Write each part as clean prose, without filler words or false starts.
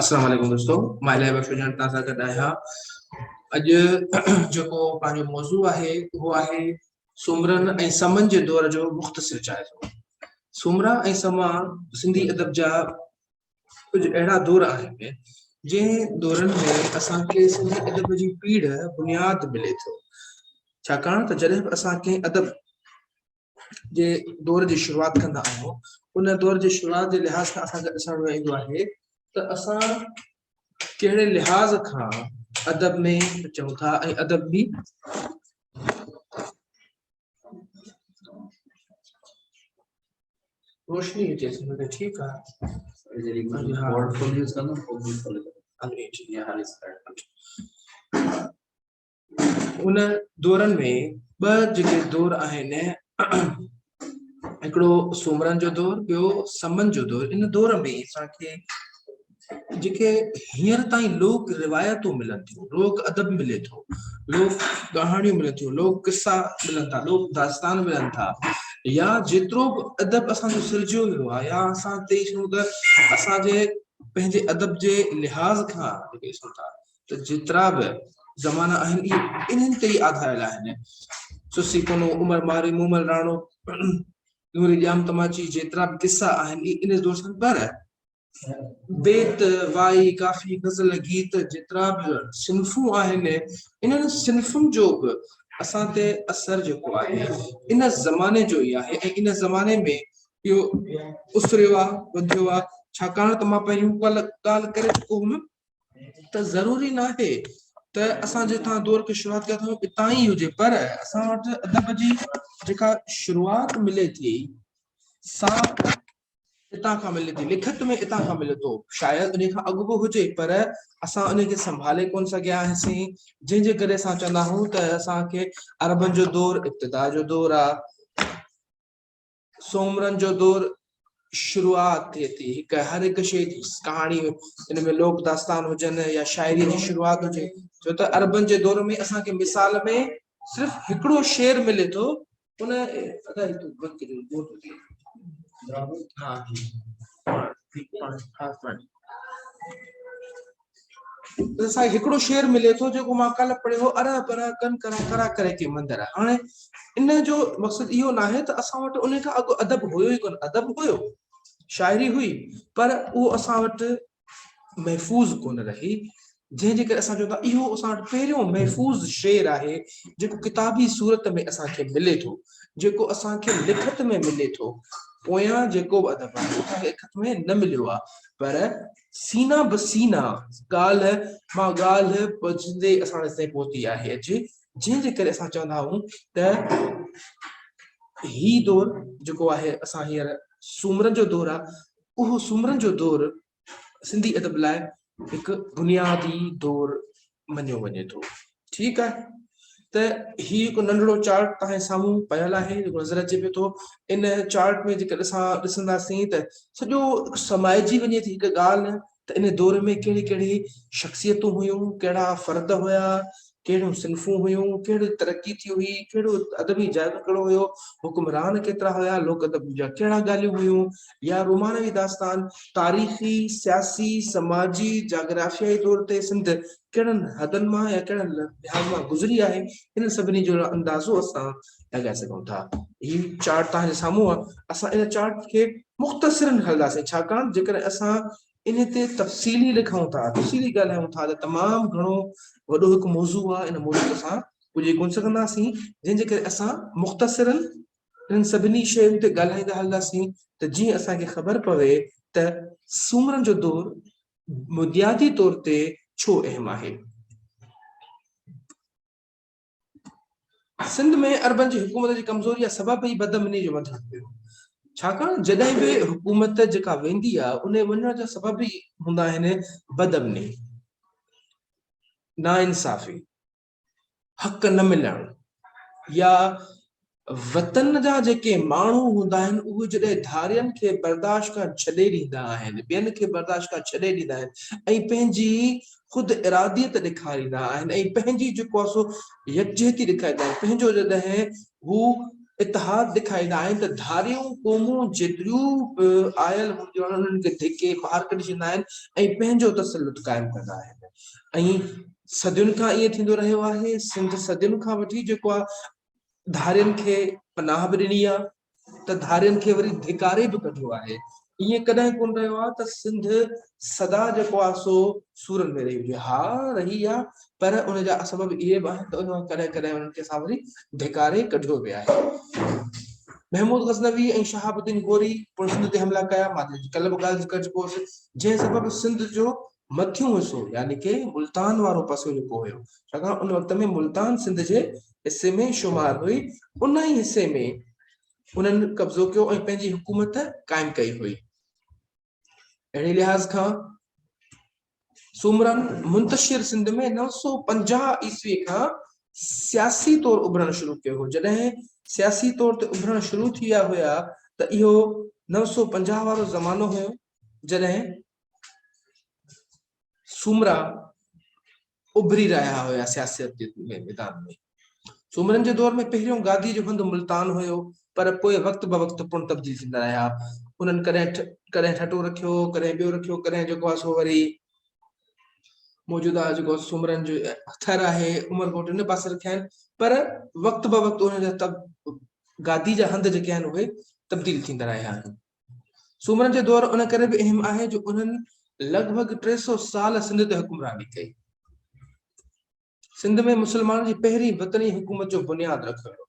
السلام عليڪم دوستو، مان الاهي بخش وجهڻ توهان سان گڏ آهيان. اڄ جيڪو پنهنجو موضوع آهي اهو آهي سومرن ۽ سمن جي دور جو مختصر جائزو. سومرا ۽ سما سنڌي ادب جا ڪجهه اهڙا دور آهن جنهن دورن ۾ اسان کي سنڌي ادب جي پيڙهه بنياد ملي ٿو، ڇاڪاڻ ته جڏهن به اسان ڪنهن ادب جي دور جي شروعات ڪندا آهيون، ان دور جي شروعات جي لحاظ کان اسان کي ڏسڻ ۾ ايندو آهي ته اسان ڪهڙي لحاظ کان ادب ۾ اچون ٿا ۽ ادب به روشني هجي ٺيڪ آهي. ان دورن ۾ ٻه جيڪي دور آهن، هڪڙو سومرن جو دور، ٻيو سمن جو دور. ان دور ۾ اسان کي جيڪي هينئر تائين لوڪ روايتون ملن ٿيون، لوڪ ادب ملي ٿو، لوڪ ڪهاڻيون ملن ٿيون، لوڪ قصا ملن ٿا، لوڪ داستان ملن ٿا، يا جيترو به ادب اسان جو سرجيو ويو آهي، يا اسان چئي سگهون ته اسان جي پنهنجي ادب جي لحاظ کان جيڪي ڏسون ٿا ته جيترا به زمانا آهن اهي انهن تي ئي آڌاريل آهن. سسي پنو، عمر مارئي، مومل راڻو، نوري ڄام تماچي جيترا به قصا آهن اهي ان دور سان، پر بيت، وائي، ڪافي، غزل، گيت جيترا به صنفون آهن انهن صنفن جو به اسان تي اثر جيڪو آهي ان زماني جو ئي آهي ۽ ان زماني ۾ اهو اسريو آهي، وڌيو آهي، ڇاڪاڻ ته مان پهريون ڳالهه ڪري چڪو هئم ته ضروري ناهي ته اسان جتان دور کي شروعات ڪيا اٿئون اتان ئي هجي، پر اسان وٽ ادب جي جيڪا شروعات ملي ٿي سا اتان کان ملي ٿي، لکت ۾ اتان کان ملي ٿو. شايد ان کان اڳ به هجي پر اسان ان کي سنڀالي ڪونه سگهيا آهيسين، جنهن جي ڪري اسان چوندا آهيون ته اسان کي عربن جو دور ابتدا جو دور آهي، سومرن جو دور شروعات ٿئي ٿي، هڪ هر هڪ شيء جي ڪهاڻي ان ۾ لوڪ داستان هجن يا شاعري جي شروعات هجي، ڇو ته عربن جي دور ۾ اسان کي مثال ۾ صرف هڪڙو شعر ملي ٿو. ان ادا هي تو بند ڪجو بور ٿو ٿئي. ها ها ها، اسان کي هڪڙو شعر ملي ٿو جيڪو مان ڪالهه پڙهيو هو، اره بره ڪن ڪرا ڪرا ڪري ڪي مندر. هاڻي ان جو مقصد اهو ناهي ته اسان وٽ ان کان اڳ ادب هيو ئي ڪونه. ادب هيو، شاعري هئي، پر اهو اسان وٽ محفوظ ڪونه رهي، جنهن جي ڪري اسان چون ٿا اهو اسان وٽ پهريون محفوظ شعر آهي جيڪو ڪتابي صورت ۾ اسان کي ملي ٿو، جيڪو اسان کي لکت ۾ ملي ٿو. پويان جيڪو به ادب آهي اسان کي لکت ۾ نه مليو آهي، پر سينا به سينا ڳالهه مان ڳالهه پڄندي اسان وٽ تائين پهتي آهي اڄ، جنهن جي ڪري اسان چوندا آهيون ته هي دور جيڪو آهي اسان هينئر سومرن جو دور آهي، اهو سومرن جو دور سنڌي ادب لاء هڪ بنيادي دور مڃيو وڃي ٿو. ٺيڪ آهي ته هي هڪ ننڍڙو چارٽ توهان جي سامهون پيل آهي جيڪو نظر اچي پيو ٿو. ان چارٽ ۾ جيڪڏهن اسان ڏسنداسين ته سڄو سمائجي وڃي ٿي هڪ ڳالهه ته ان دور ۾ ڪهڙي ڪهڙي شخصيتون هيون، ڪهڙا فرد هيا، ڪهڙيون صنفون هيون، ڪهڙي ترقي ٿي هئي، ڪهڙو ادبي جائزو ڪهڙو هيو، حڪمران ڪيترا هيا، لوڪ ادب جا ڪهڙا ڳالهيون هيون يا رومانوي داستان، تاريخي، سياسي، سماجي، جاگرافيائي طور تي سنڌ ڪهڙن حدن مان يا ڪهڙن لحاظ مان گذري آهي، انهن سڀني جو اندازو اسان لڳائي سگهون ٿا. هي چارٽ توهان جي سامهون آهي. اسان ان چارٽ کي مختصرن هلنداسين، ڇاڪاڻ جيڪڏهن اسان ان تي تفصيلي لکون ٿا، تفصيلي ڳالهايون ٿا ته تمام گهڻو وڏو هڪ موضوع آهي، ان موضوع تي اسان پڄي ڪونه سگهنداسين، جنهن جي ڪري اسان مختصرن انهن سڀني شين تي ڳالهائيندا هلنداسين ته جيئن اسان کي خبر پوي ته سومرن جو دور بنيادي طور تي ڇو اهم آهي. سنڌ ۾ عربن جي حڪومت جي ڪمزوري جا سبب ئي بدامني جو وڌڻ هيو. ڇاڪاڻ جڏهن به حڪومت جيڪا ويندي آهي ان جي وڃڻ جا سبب ئي هوندا آهن بدامني، ناانصافي، حق نه ملڻ يا وطن جا جيڪي ماڻهو هوندا آهن اهي جڏهن ڌارين کي برداشت کان ڇڏي ڏيندا آهن، ٻين کي برداشت کان ڇڏي ڏيندا آهن ۽ پنهنجي خود اراديت ڏيکاريندا آهن ۽ پنهنجي جيڪو آهي سو يڪجهتي ڏيکاريندا آهن، پنهنجو جڏهن هو. اتحاد ڏيکاريندا آهن ته ڌاريون قومون جيتريون به آيل هونديون آهن انهن کي ڌڪي ٻاهر ڪڍي ڇڏيندا آهن ۽ پنهنجو تسلط قائم ڪندا آهن ۽ صدين کان ائين ٿيندو رهيو آهي. سنڌ صدين کان وٺي جيڪو آهي ڌارين کي پناهه به ڏني آهي ته ڌارين کي وري ڌڪاري به ڪڍيو آهي. ائين ڪڏهن ڪونه رهيو آهي ته سنڌ سدا جيڪو آهي سو سورن ۾ رهي هجي. ها رهي آهي پر ان جا سبب اهي به آهن ته ان وقت ڪڏهن ڪڏهن انهن کي اسان وري ڌڪاري ڪڍيو به آهي. محمود غزنوي ۽ شهاب الدين غوري پڻ سنڌ تي حملا ڪيا. مان ڪلهه به ڳالهه ڪري چڪو هوس جنهن سبب سنڌ جو مٿيون حصو يعني ڪي ملتان وارو پاسو جيڪو هيو ڇاڪاڻ ان وقت ۾ ملتان سنڌ جي حصي ۾ شمار هئي ان ئي حصي ۾ انهن قبضو ڪيو ۽ پنهنجي حڪومت قائم ڪئي هئي. اهڙي لحاظ کان سومرن منتشر سنڌ ۾ 950 عيسوي کان سياسي طور اڀرڻ شروع ڪيو هو. جڏهن سياسي طور تي اڀرڻ شروع ٿي ويا هيا ته اهو 950 وارو زمانو هيو جڏهن سومرا اڀري رهيا هيا سياست جي ميدان ۾. سومرن جي دور ۾ پهريون گاديء جو هنڌ ملتان هيو، پر پوء وقت بوقت پڻ تبديل ٿيندا رهيا. انهن ڪڏهن ڪڏهن ٺٽو رکيو، ڪڏهن ٻيو رکيو، ڪڏهن جيڪو آهي سو وري موجوده جيڪو سومرن جو ٿر آهي، عمرڪوٽ ان پاسي رکيا آهن، پر وقت بوقت انهن جا گادي جا هنڌ جيڪي آهن اهي تبديل ٿيندا رهيا آهن. سومرن جو دور ان ڪري به اهم آهي جو انهن لڳ ڀڳ 300 سال سنڌ تي حڪمراني ڪئي. سنڌ ۾ مسلمانن جي پهرين وطني حڪومت جو بنياد رکيو ويو.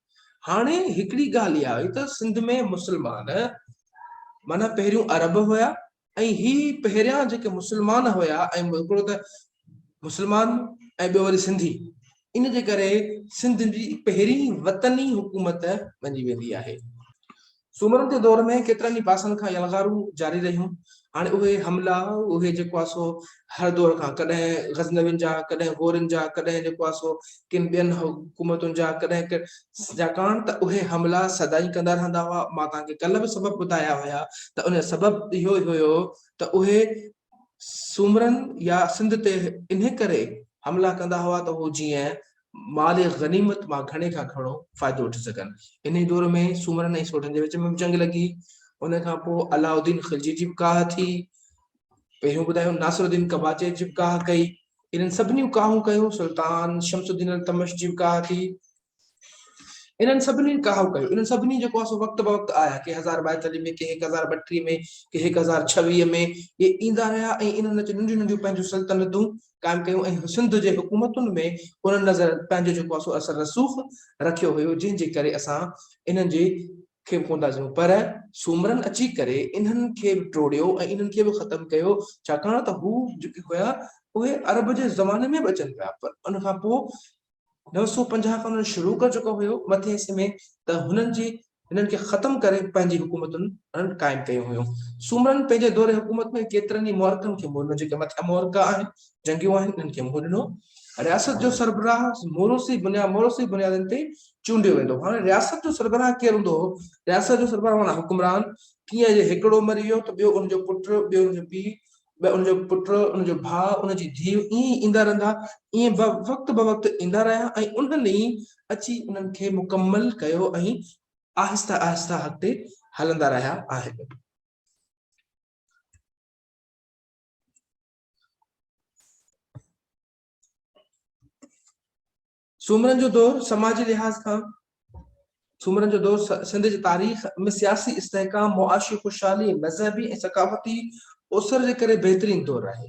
هاڻي هڪڙي ڳالهه اها هئي ته سنڌ ۾ مسلمان معنيٰ پهريون عرب هيا ۽ هي پهريان جيڪي مسلمان هيا ۽ هڪڙو ته مسلمان ۽ ٻيو وري سنڌي ان جي ڪري سنڌ جي پهرين وطني حڪومت مڃي ويندي آهي. سومرن جي دور ۾ ڪيترن ئي پاسن کان يلغارون جاري رهيون. هاڻي اهي حملا، اهي جيڪو آهي سو هر دور کان ڪڏهن غزنوين جا، ڪڏهن غورين جا، ڪڏهن جيڪو آهي سو ڪن ٻين حڪومتن جا، ڪڏهن ڇاڪاڻ ته اهي حملا سدائين ڪندا رهندا هئا. مان توهان کي ڪلهه به سبب ٻڌايا هيا ته ان جو سبب اهو ئي هيو ته اهي سومرن يا سنڌ تي انهي ڪري حملا ڪندا هئا ته هو جيئن مال غنيمت مان گهڻي کان گهڻو فائدو وٺي سگهن. انهي دور ۾ سومرن ۽ سوڍن جي وچ ۾ به جنگ لڳي. ان کان پوء علاء الدين خلجي جي به ڪاهه ٿي. پهريون ٻڌايو ناصر الدين قباچي جي به ڪاهه ڪئي. انهن سڀني ڪاهون ڪيون. سلطان شمس الدين التمش جي به ڪاهه ٿي. انهن سڀني ڪاهون ڪيون. انهن سڀني جيڪو آهي سو وقت بوقت آيا. ڪي 1042 ۾ ڪي 1032 ۾ ڪي 1026 ۾ اهي ايندا رهيا ۽ انهن اچي ننڍيون ننڍيون پنهنجون سلطنتون قائم ڪيون ۽ سنڌ جي حڪومتن ۾ انهن نظر پنهنجو جيڪو آهي سو اثر رسوخ رکيو هيو جنهن جي ڪري اسان انهن جي کي به ڪونه ٿا چئون پر سومرن اچي ڪري انهن کي به ٽوڙيو ۽ انهن کي به ختم ڪيو ڇاڪاڻ ته هو جيڪي هيا اهي عرب جي زماني ۾ به اچن پيا پر ان کان پوء 950 کان انهن شروع ڪري چڪو هيو مٿين حصي ۾ ته هنن جي هنن کي ختم ڪري پنهنجي حڪومتن انهن قائم ڪيون هيون. سومرن پنهنجي دور حڪومت ۾ ڪيترن ئي معرڪن کي منهن ڏنو جيڪي مٿيان معرڪا آهن جنگيون آهن انهن کي منهن ڏنو. رياست جو سربراهه موروثي بنياد موروثي بنيادن تي چونڊيو ويندو هو. هاڻي رياست جو سربراهه ڪير هوندو هو؟ رياست جو سربراهه معنيٰ حڪمران ڪيئن جي هڪڙو مري ويو ته ٻيو ان جو پٽ ٻيو ان جو پيء ان جو پٽ، ان جو ڀاء، ان جي ڌيء ائين ئي ايندا رهندا، ائين وقت بوقت ايندا رهيا ۽ انهن ئي اچي انهن کي مڪمل ڪيو ۽ آهستي آهستي اڳتي هلندا رهيا آهن. سومرن جو دور سماجي لحاظ کان سومرن جو دور سنڌ جي تاريخ ۾ سياسي استحڪام، معاشي خوشحالي، مذهبي ۽ ثقافتي اوسر جي ڪري بهترين دور آهي.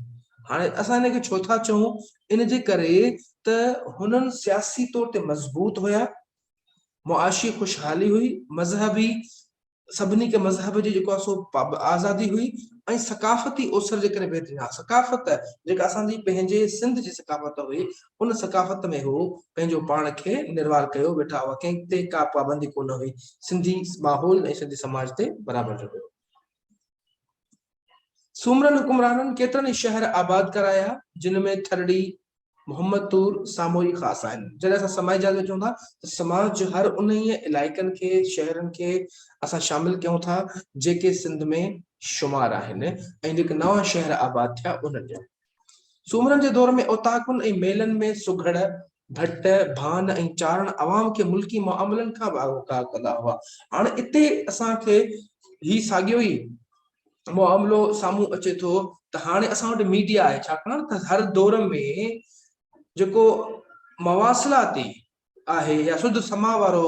هاڻي اسان ان کي ڇو ٿا چئون؟ ان جي ڪري ته هنن سياسي طور تي مضبوط هيا، معاشي خوشحالي هئي، مذهبي سڀني کي مذهب جي جيڪو آهي سو آزادي هئي ۽ ثقافتي اوسر جي ڪري بهترين ها ثقافت جيڪا اسان جي پنهنجي سنڌ جي ثقافت هئي ان ثقافت ۾ هو پنهنجو پاڻ کي نروار ڪيو ويٺا هئا ڪنهن تي ڪا پابندي ڪونه هئي سنڌي ماحول ۽ سنڌي سماج تي برابر جو هيو. سومرن حڪمرانن ڪيترن ئي شهر آباد ڪرايا جن ۾ ٿرڙي، محمد طور ساموئي خاص آهن. جڏهن اسان سماجي جاچ ۾ چئون ٿا ته سماج هر انهيء علائقن کي، شهرن کي اسان شامل ڪيون ٿا جيڪي سنڌ ۾ شمار آهن ۽ جيڪي نوان شهر آباد ٿيا انهن جا. سومرن جي دور ۾ اوطاقن ۽ ميلن ۾ سگهڙ، ڀٽ، ڀان ۽ چارڻ عوام کي ملڪي معاملن کان به آگاهه ڪندا هئا. هاڻ اتي اسان کي هي ساڳيو ئي معاملو سامهون اچي ٿو ته هاڻي اسان وٽ ميڊيا آهي ڇاڪاڻ ته هر دور ۾ جيڪو مواصلاتي آهي يا سڌ سماء وارو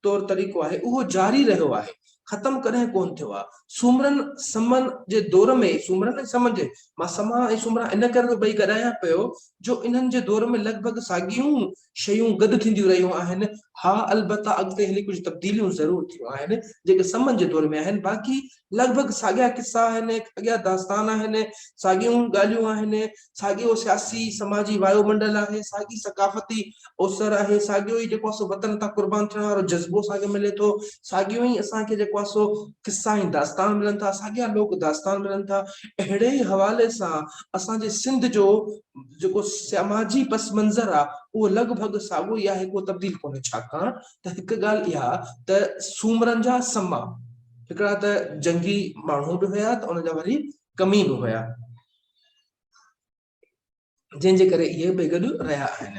طور طريقو آهي اهو جاري رهيو آهي ختم ڪڏهن ڪونه ٿيو آهي. سومرن سمن جي دور ۾ سومرن ۽ سمن جي مان سما ۽ سومرا ان ڪري ٿو ٻئي گڏايان پيو جو انهن جي دور ۾ لڳ ڀڳ ساڳيون شيون گڏ ٿينديون رهيون آهن ها البته اڳتي هلي ڪجهه تبديليون ضرور ٿيون آهن جيڪي سمن جي دور ۾ آهن باقي لڳ ڀڳ ساڳيا قصا آهن، ساڳيا داستان آهن، ساڳيون ڳالهيون آهن، ساڳيو سياسي سماجي وايو منڊل آهي، ساڳي ثقافتي اوسر آهي، ساڳيو ئي جيڪو آهي سو وطن تان قربان ٿيڻ وارو جذبو اسان کي ملي ٿو، ساڳيو ئي اسان کي جيڪو آهي سو قصا ۽ داستان ملن ٿا، ساڳيا لوڪ داستان ملن ٿا. اهڙي ئي حوالي سان اسان جي سنڌ جو جيڪو سماجي پس منظر آهي اهو لڳ ڀڳ ساڳيو ئي آهي، ڪو تبديل ڪونهي، ڇاڪاڻ ته هڪ ڳالهه اها ته سومرن جا سما هڪڙا ته جنگي ماڻهو به هيا ته ان جا وري ڪمي به هيا جنهن جي ڪري اهي ٻئي گڏ رهيا آهن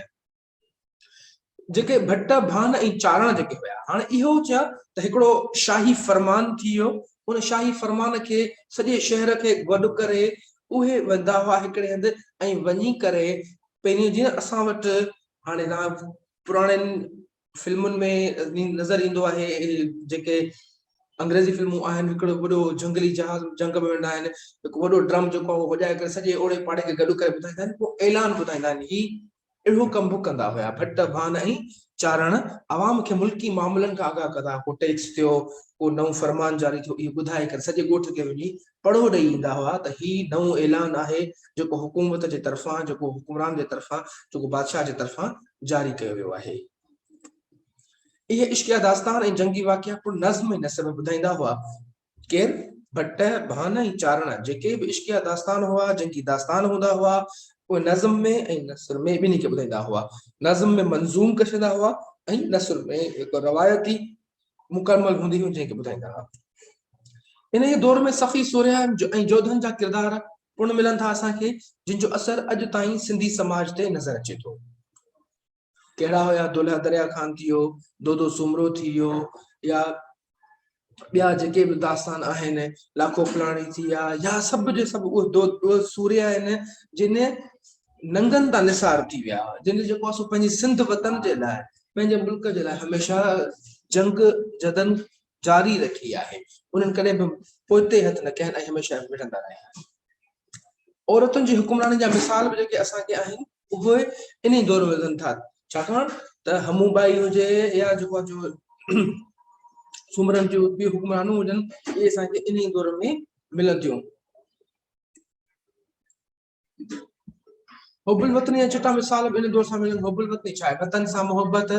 جيڪي ڀٽ ڀان ۽ چارڻ جيڪي هيا هاڻي اهو چيا ته هڪڙو شاهي فرمان ٿي ويو ان شاهي فرمان کي سڄي شهر کي گڏ ڪري اهي ويندا هئا هڪڙي هنڌ ۽ وڃي ڪري پهرين جيئن اسان وٽ هاڻي پراڻين فلمن ۾ نظر ايندو آهي جيڪي انگريزي فلمون آهن هڪڙو وڏو جهنگلي جهاز جهنگ ۾ ويندا آهن هڪ وڏو ڊرم جيڪو آهي وڄائي ڪري سڄي اوڙي پاڙي کي گڏ ڪري ٻڌائيندا آهن پوء اعلان ٻڌائيندا آهن هي اهڙو ڪم به ڪندا هيا ڀٽ ڀان ۽ چارڻ عوام کي ملڪي معاملن کان آگاهه ڪندا هئا ڪو ٽيڪس ٿيو ڪو نئون فرمان جاري ٿيو اهو ٻڌائي ڪري سڄي ڳوٺ کي وڃي پڙهو ڏئي ايندا هئا ته هي نئون اعلان آهي جيڪو حڪومت جي طرفان جيڪو حڪمران جي طرفان جيڪو بادشاهه جي طرفان جاري ڪيو ويو آهي. اهي عشقيه داستان ۽ جنگي واقعا پڻ نظم ۽ نثر ۾ ٻڌائيندا هئا. ڪير؟ ڀٽ، ڀان ۽ چارڻ جيڪي به عشقيه داستان هئا، جنگي داستان هوندا هئا، اهي نظم ۾ ۽ نثر ۾ ٻنهي کي ٻڌائيندا هئا. نظم ۾ منظوم ڪشندا هئا ۽ نثر ۾ هڪ روايتي مڪمل هوندي هئي جنهن کي ٻڌائيندا هئا. انهيء دور ۾ سخي سورهيا ۽ جوڌن جا ڪردار پڻ ملن ٿا اسان کي جن جو اثر اڄ تائين سنڌي سماج تي نظر اچي ٿو. ڪهڙا هيا دولهه دريا خان ٿي ويو، دودو سومرو ٿي ويو يا ٻيا جيڪي به داستان آهن لاکو ڦلاڻي ٿي ويا يا سڀ جي سڀ اهي سورهيا آهن جن ننگن تان نثار ٿي ويا جن جيڪو آهي سو پنهنجي سنڌ وطن جي لاء پنهنجي ملڪ جي لاء هميشه جنگ جدن جاري رکي آهي انهن ڪڏهن به پوئتي هٿ نه ڪيا آهن ۽ هميشه وڙهندا رهيا آهن عورتن جي حڪمراني جا مثال به جيڪي اسان کي آهن اهي انهي دور ۾ ملن ٿا ڇاڪاڻ ته همون ٻائي هجي يا جيڪو جو سومرن جون ٻيون حڪمرانون هجن اهي اسان کي انهي دور ۾ ملن ٿيون حب الوطني جا چٽا مثال به ان دور سان ملن حب الوطني ڇا آهي وطن سان محبت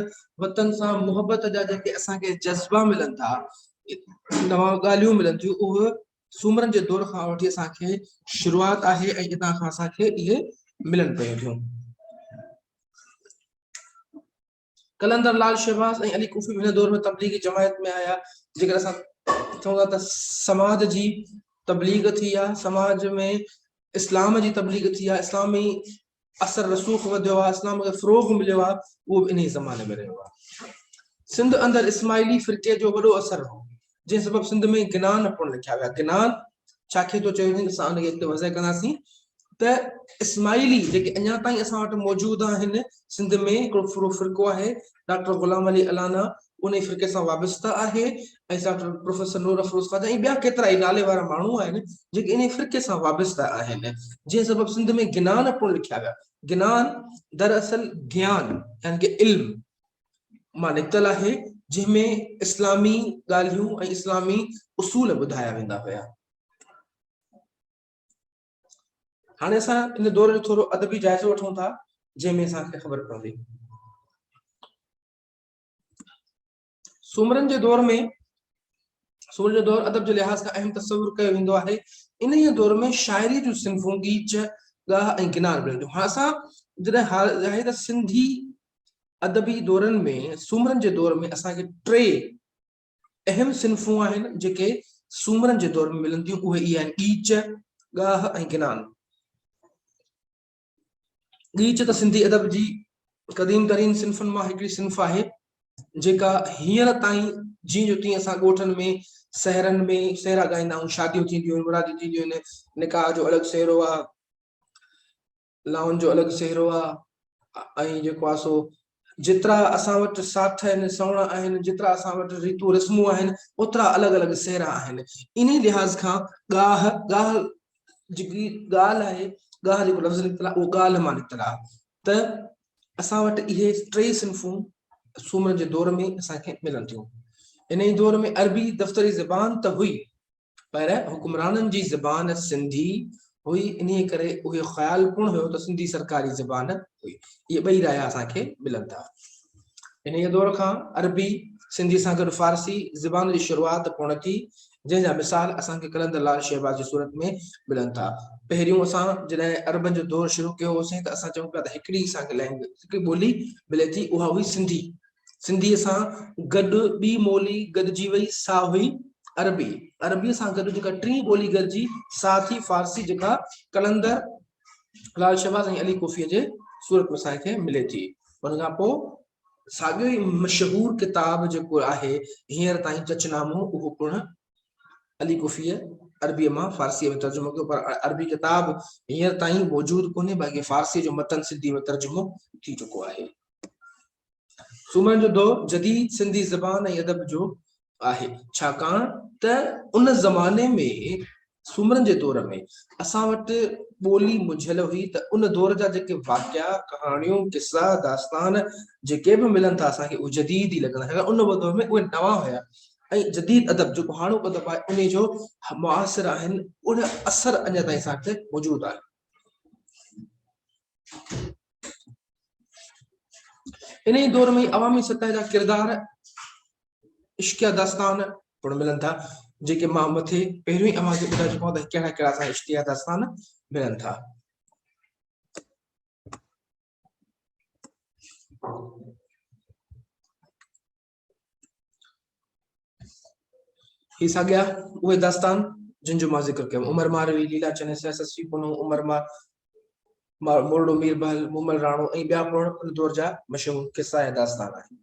وطن سان محبت جا جيڪي اسان کي جذبا ملن ٿا نوان ڳالهيون ملن ٿيون اهي سومرن جي دور کان وٺي اسان کي شروعات آهي ۽ اتان کان اسان کي اهي ملن پيون ٿيون قلندر لال شهباز ۽ علي ڪوفي به هن دور ۾ تبليغي جماعت ۾ آيا. جيڪڏهن اسان چئون ٿا ته سماج جي تبليغ ٿي آ، سماج ۾ اسلام جي تبليغ ٿي آ، اسلامي اثر رسوخ وڌيو آ، اسلام کي فروغ مليو آ، اهو به انهي زماني ۾ رهيو آ. سنڌ اندر اسماعيلي فرقي جو وڏو اثر هو، جنهن سبب سنڌ ۾ گنان پڻ لکيا ويا. گنان ڇا کي ٿو چيو وڃي اسان ان کي اڳتي وضع ڪنداسين ته اسماعيلي جيڪي اڃا تائين اسان وٽ موجود آهن سنڌ ۾ هڪڙو ڦرو فرقو آهي ڊاڪٽر غلام علي الانا ان فرقي سان وابسته آهي ۽ ڊاڪٽر پروفيسر نور افروز خواجه ۽ ٻيا ڪيترا ئي نالي وارا ماڻهو آهن جيڪي ان فرقي سان وابسته آهن جنهن سبب سنڌ ۾ گنان پڻ لکيا ويا گنان دراصل گيان يعني کہ علم مان نڪتل آهي جنهن ۾ اسلامي ڳالهيون ۽ اسلامي اصول ٻڌايا ويندا هيا. هاڻي اسان ان دور جو ٿورو ادبي جائزو وٺون ٿا جنهن ۾ اسان کي خبر پوندي. سومرن جي دور ۾ سومرن جو دور ادب جي لحاظ کان اهم تصور ڪيو ويندو آهي. انهيء دور ۾ شاعريء جون صنفون ڳيچ، ڳاهه ۽ گنان ملن ٿيون. هاڻ اسان جڏهن آهي ته سنڌي ادبي دورن ۾ سومرن جي دور ۾ اسان کي ٽي اهم صنفون آهن جيڪي سومرن جي دور ۾ ملن ٿيون اهي اهي آهن ڳيچ، ڳاهه ۽ گنان. ڳيچ ته سنڌي ادب جي قديم ترين صنفن مان هڪڙي صنف آهي، جيڪا هينئر تائين جيئن جو تيئن اسان ڳوٺن ۾ سهرن ۾ سهرا ڳائيندا آهيون، شاديون ٿينديون آهن، مراديون ٿينديون آهن، نڪاح جو الڳ سهرو آهي، لائن جو الڳ سهرو آهي ۽ جيڪو آهي سو جيترا اسان وٽ ساٺ آهن، سوڻ آهن، جيترا اسان وٽ ريتون رسمون آهن، اوترا الڳ الڳ سهرا آهن. انهي لحاظ کان ڳاهه، ڳاهه جيڪي ڳالهه آهي، ڳاهه جيڪو لفظ نڪتل آهي اهو ڳالهه مان نڪتل آهي ته اسان وٽ اهي ٽي صنفون سومرن جي دور ۾ اسان کي ملن ٿيون. انهي دور ۾ عربي دفتري زبان ته هئي پر حڪمرانن جي زبان سنڌي هئي، انهيء ڪري اهو خيال پڻ هيو ته سنڌي سرڪاري زبان هئي. اهي ٻئي رايا اسان کي ملن ٿا. انهيء دور کان عربي، سنڌي سان گڏ فارسي زبان جي شروعات پڻ ٿي، جنهن جا مثال اسان کي قلندر لعل شهباز جي صورت ۾ ملن ٿا. پهريون اسان جڏهن عربن جو دور شروع ڪيو هوسين ته اسان چئون پيا ته هڪڙي اسان کي لينگويج، هڪڙي ٻولي ملي ٿي، اها هئي سنڌي. سنڌيء سان گڏ ٻي ٻولي گڏجي وئي سا هئي عربي. عربيء سان گڏ جيڪا ٽين ٻولي گڏجي سا ٿي فارسي جيڪا قلندر لعل شهباز ۽ علي ڪوفيء جي صورت ۾ اسان کي ملي ٿي. ان کان پوء ساڳيو ئي مشهور ڪتاب جيڪو آهي هينئر تائين چچنامو اهو پڻ علي ڪوفيء عربيء مان فارسيء ۾ ترجمو ڪيو پر عربي ڪتاب هينئر تائين موجود ڪونهي باقي فارسيء جو متن سنڌي ۾ ترجمو ٿي چڪو آهي. سومرن جو دور جديد سنڌي زبان ۽ ادب جو آهي، ڇاڪاڻ ته ان زماني ۾ سومرن جي دور ۾ اسان وٽ ٻولي منجهيل هئي ته ان دور جا جيڪي واقعا، ڪهاڻيون، قصا، داستان جيڪي به ملن ٿا اسان کي اهي جديد ئي لڳندا ڇاڪاڻ ان دور ۾ اهي نوان هيا ۽ جديد ادب جيڪو هاڻوڪو ادب آهي انهي جو معاصر آهن ان اثر اڃا تائين اسان وٽ موجود آهي. انهيء دور ۾ عوامي سطح جا ڪردار عشقيه داستان پڻ ملن ٿا، جيڪي مان مٿي پهريون ئي اوهان کي ٻڌائي چڪو آهيان ته ڪهڙا ڪهڙا اسان کي عشقيه داستان ملن ٿا. هي ساڳيا اهي داستان جن جو مان ذڪر ڪيم، عمر ماروي، ليلا چنيسر، سسئي پنهون، عمر مورڙو مير بحل، مومل راڻو ۽ ٻيا پڻ ان دور جا مشهور قصا ۽ داستان آهن.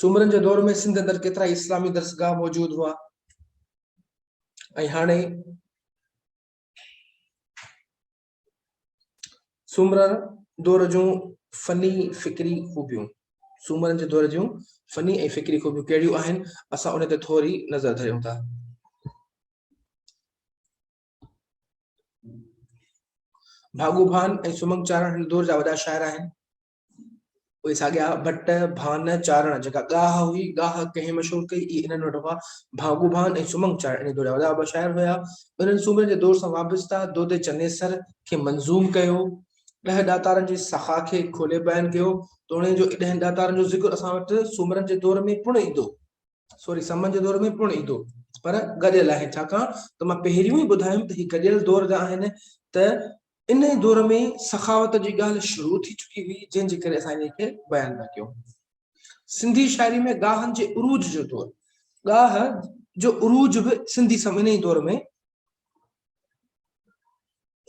سومرن جي دور ۾ سنڌ اندر ڪيترائي اسلامي درسگاهه موجود هئا ۽ هاڻي سومرن دور جون فني فڪري خوبيون، سومرن جي دور جون فني ۽ فڪري خوبيون ڪهڙيون آهن، اسان ان تي ٿوري نظر ڌريون ٿا. ڀاڳو ڀان ۽ سمنگ چارڻ هن دور جا وڏا شاعر آهن. اهي ساڳيا ڀٽ، ڀان، چارڻ جيڪا ڳاهه هئي، ڳاهه ڪنهن مشهور ڪئي، اهي انهن وٽ هئا. ڀاڳو ڀان ۽ سمنگ چارڻ انهي دور جا وڏا وڏا شاعر هيا. انهن سومرن جي دور سان وابسته دودي چنيسر کي منظوم ڪيو. ڏهه ڏاتارن جي سخا کي کولي بيان ڪيو. توڻي جو ڏهن ڏاتارن جو ذڪر اسان وٽ سومرن جي دور ۾ پڻ ايندو. سوري سمن جي دور ۾ پڻ ايندو پر گڏيل آهن ڇاڪاڻ ته مان پهريون ئي ٻڌايم ته هي گڏيل دور جا آهن ته انهي دور ۾ سخاوت جي ڳالهه شروع ٿي چڪي هئي جنهن جي ڪري اسان انهي کي بيان نه ڪيو. سنڌي شاعري ۾ ڳاهن جي عروج جو دور، ڳاهه جو عروج به سنڌي سم انهي دور ۾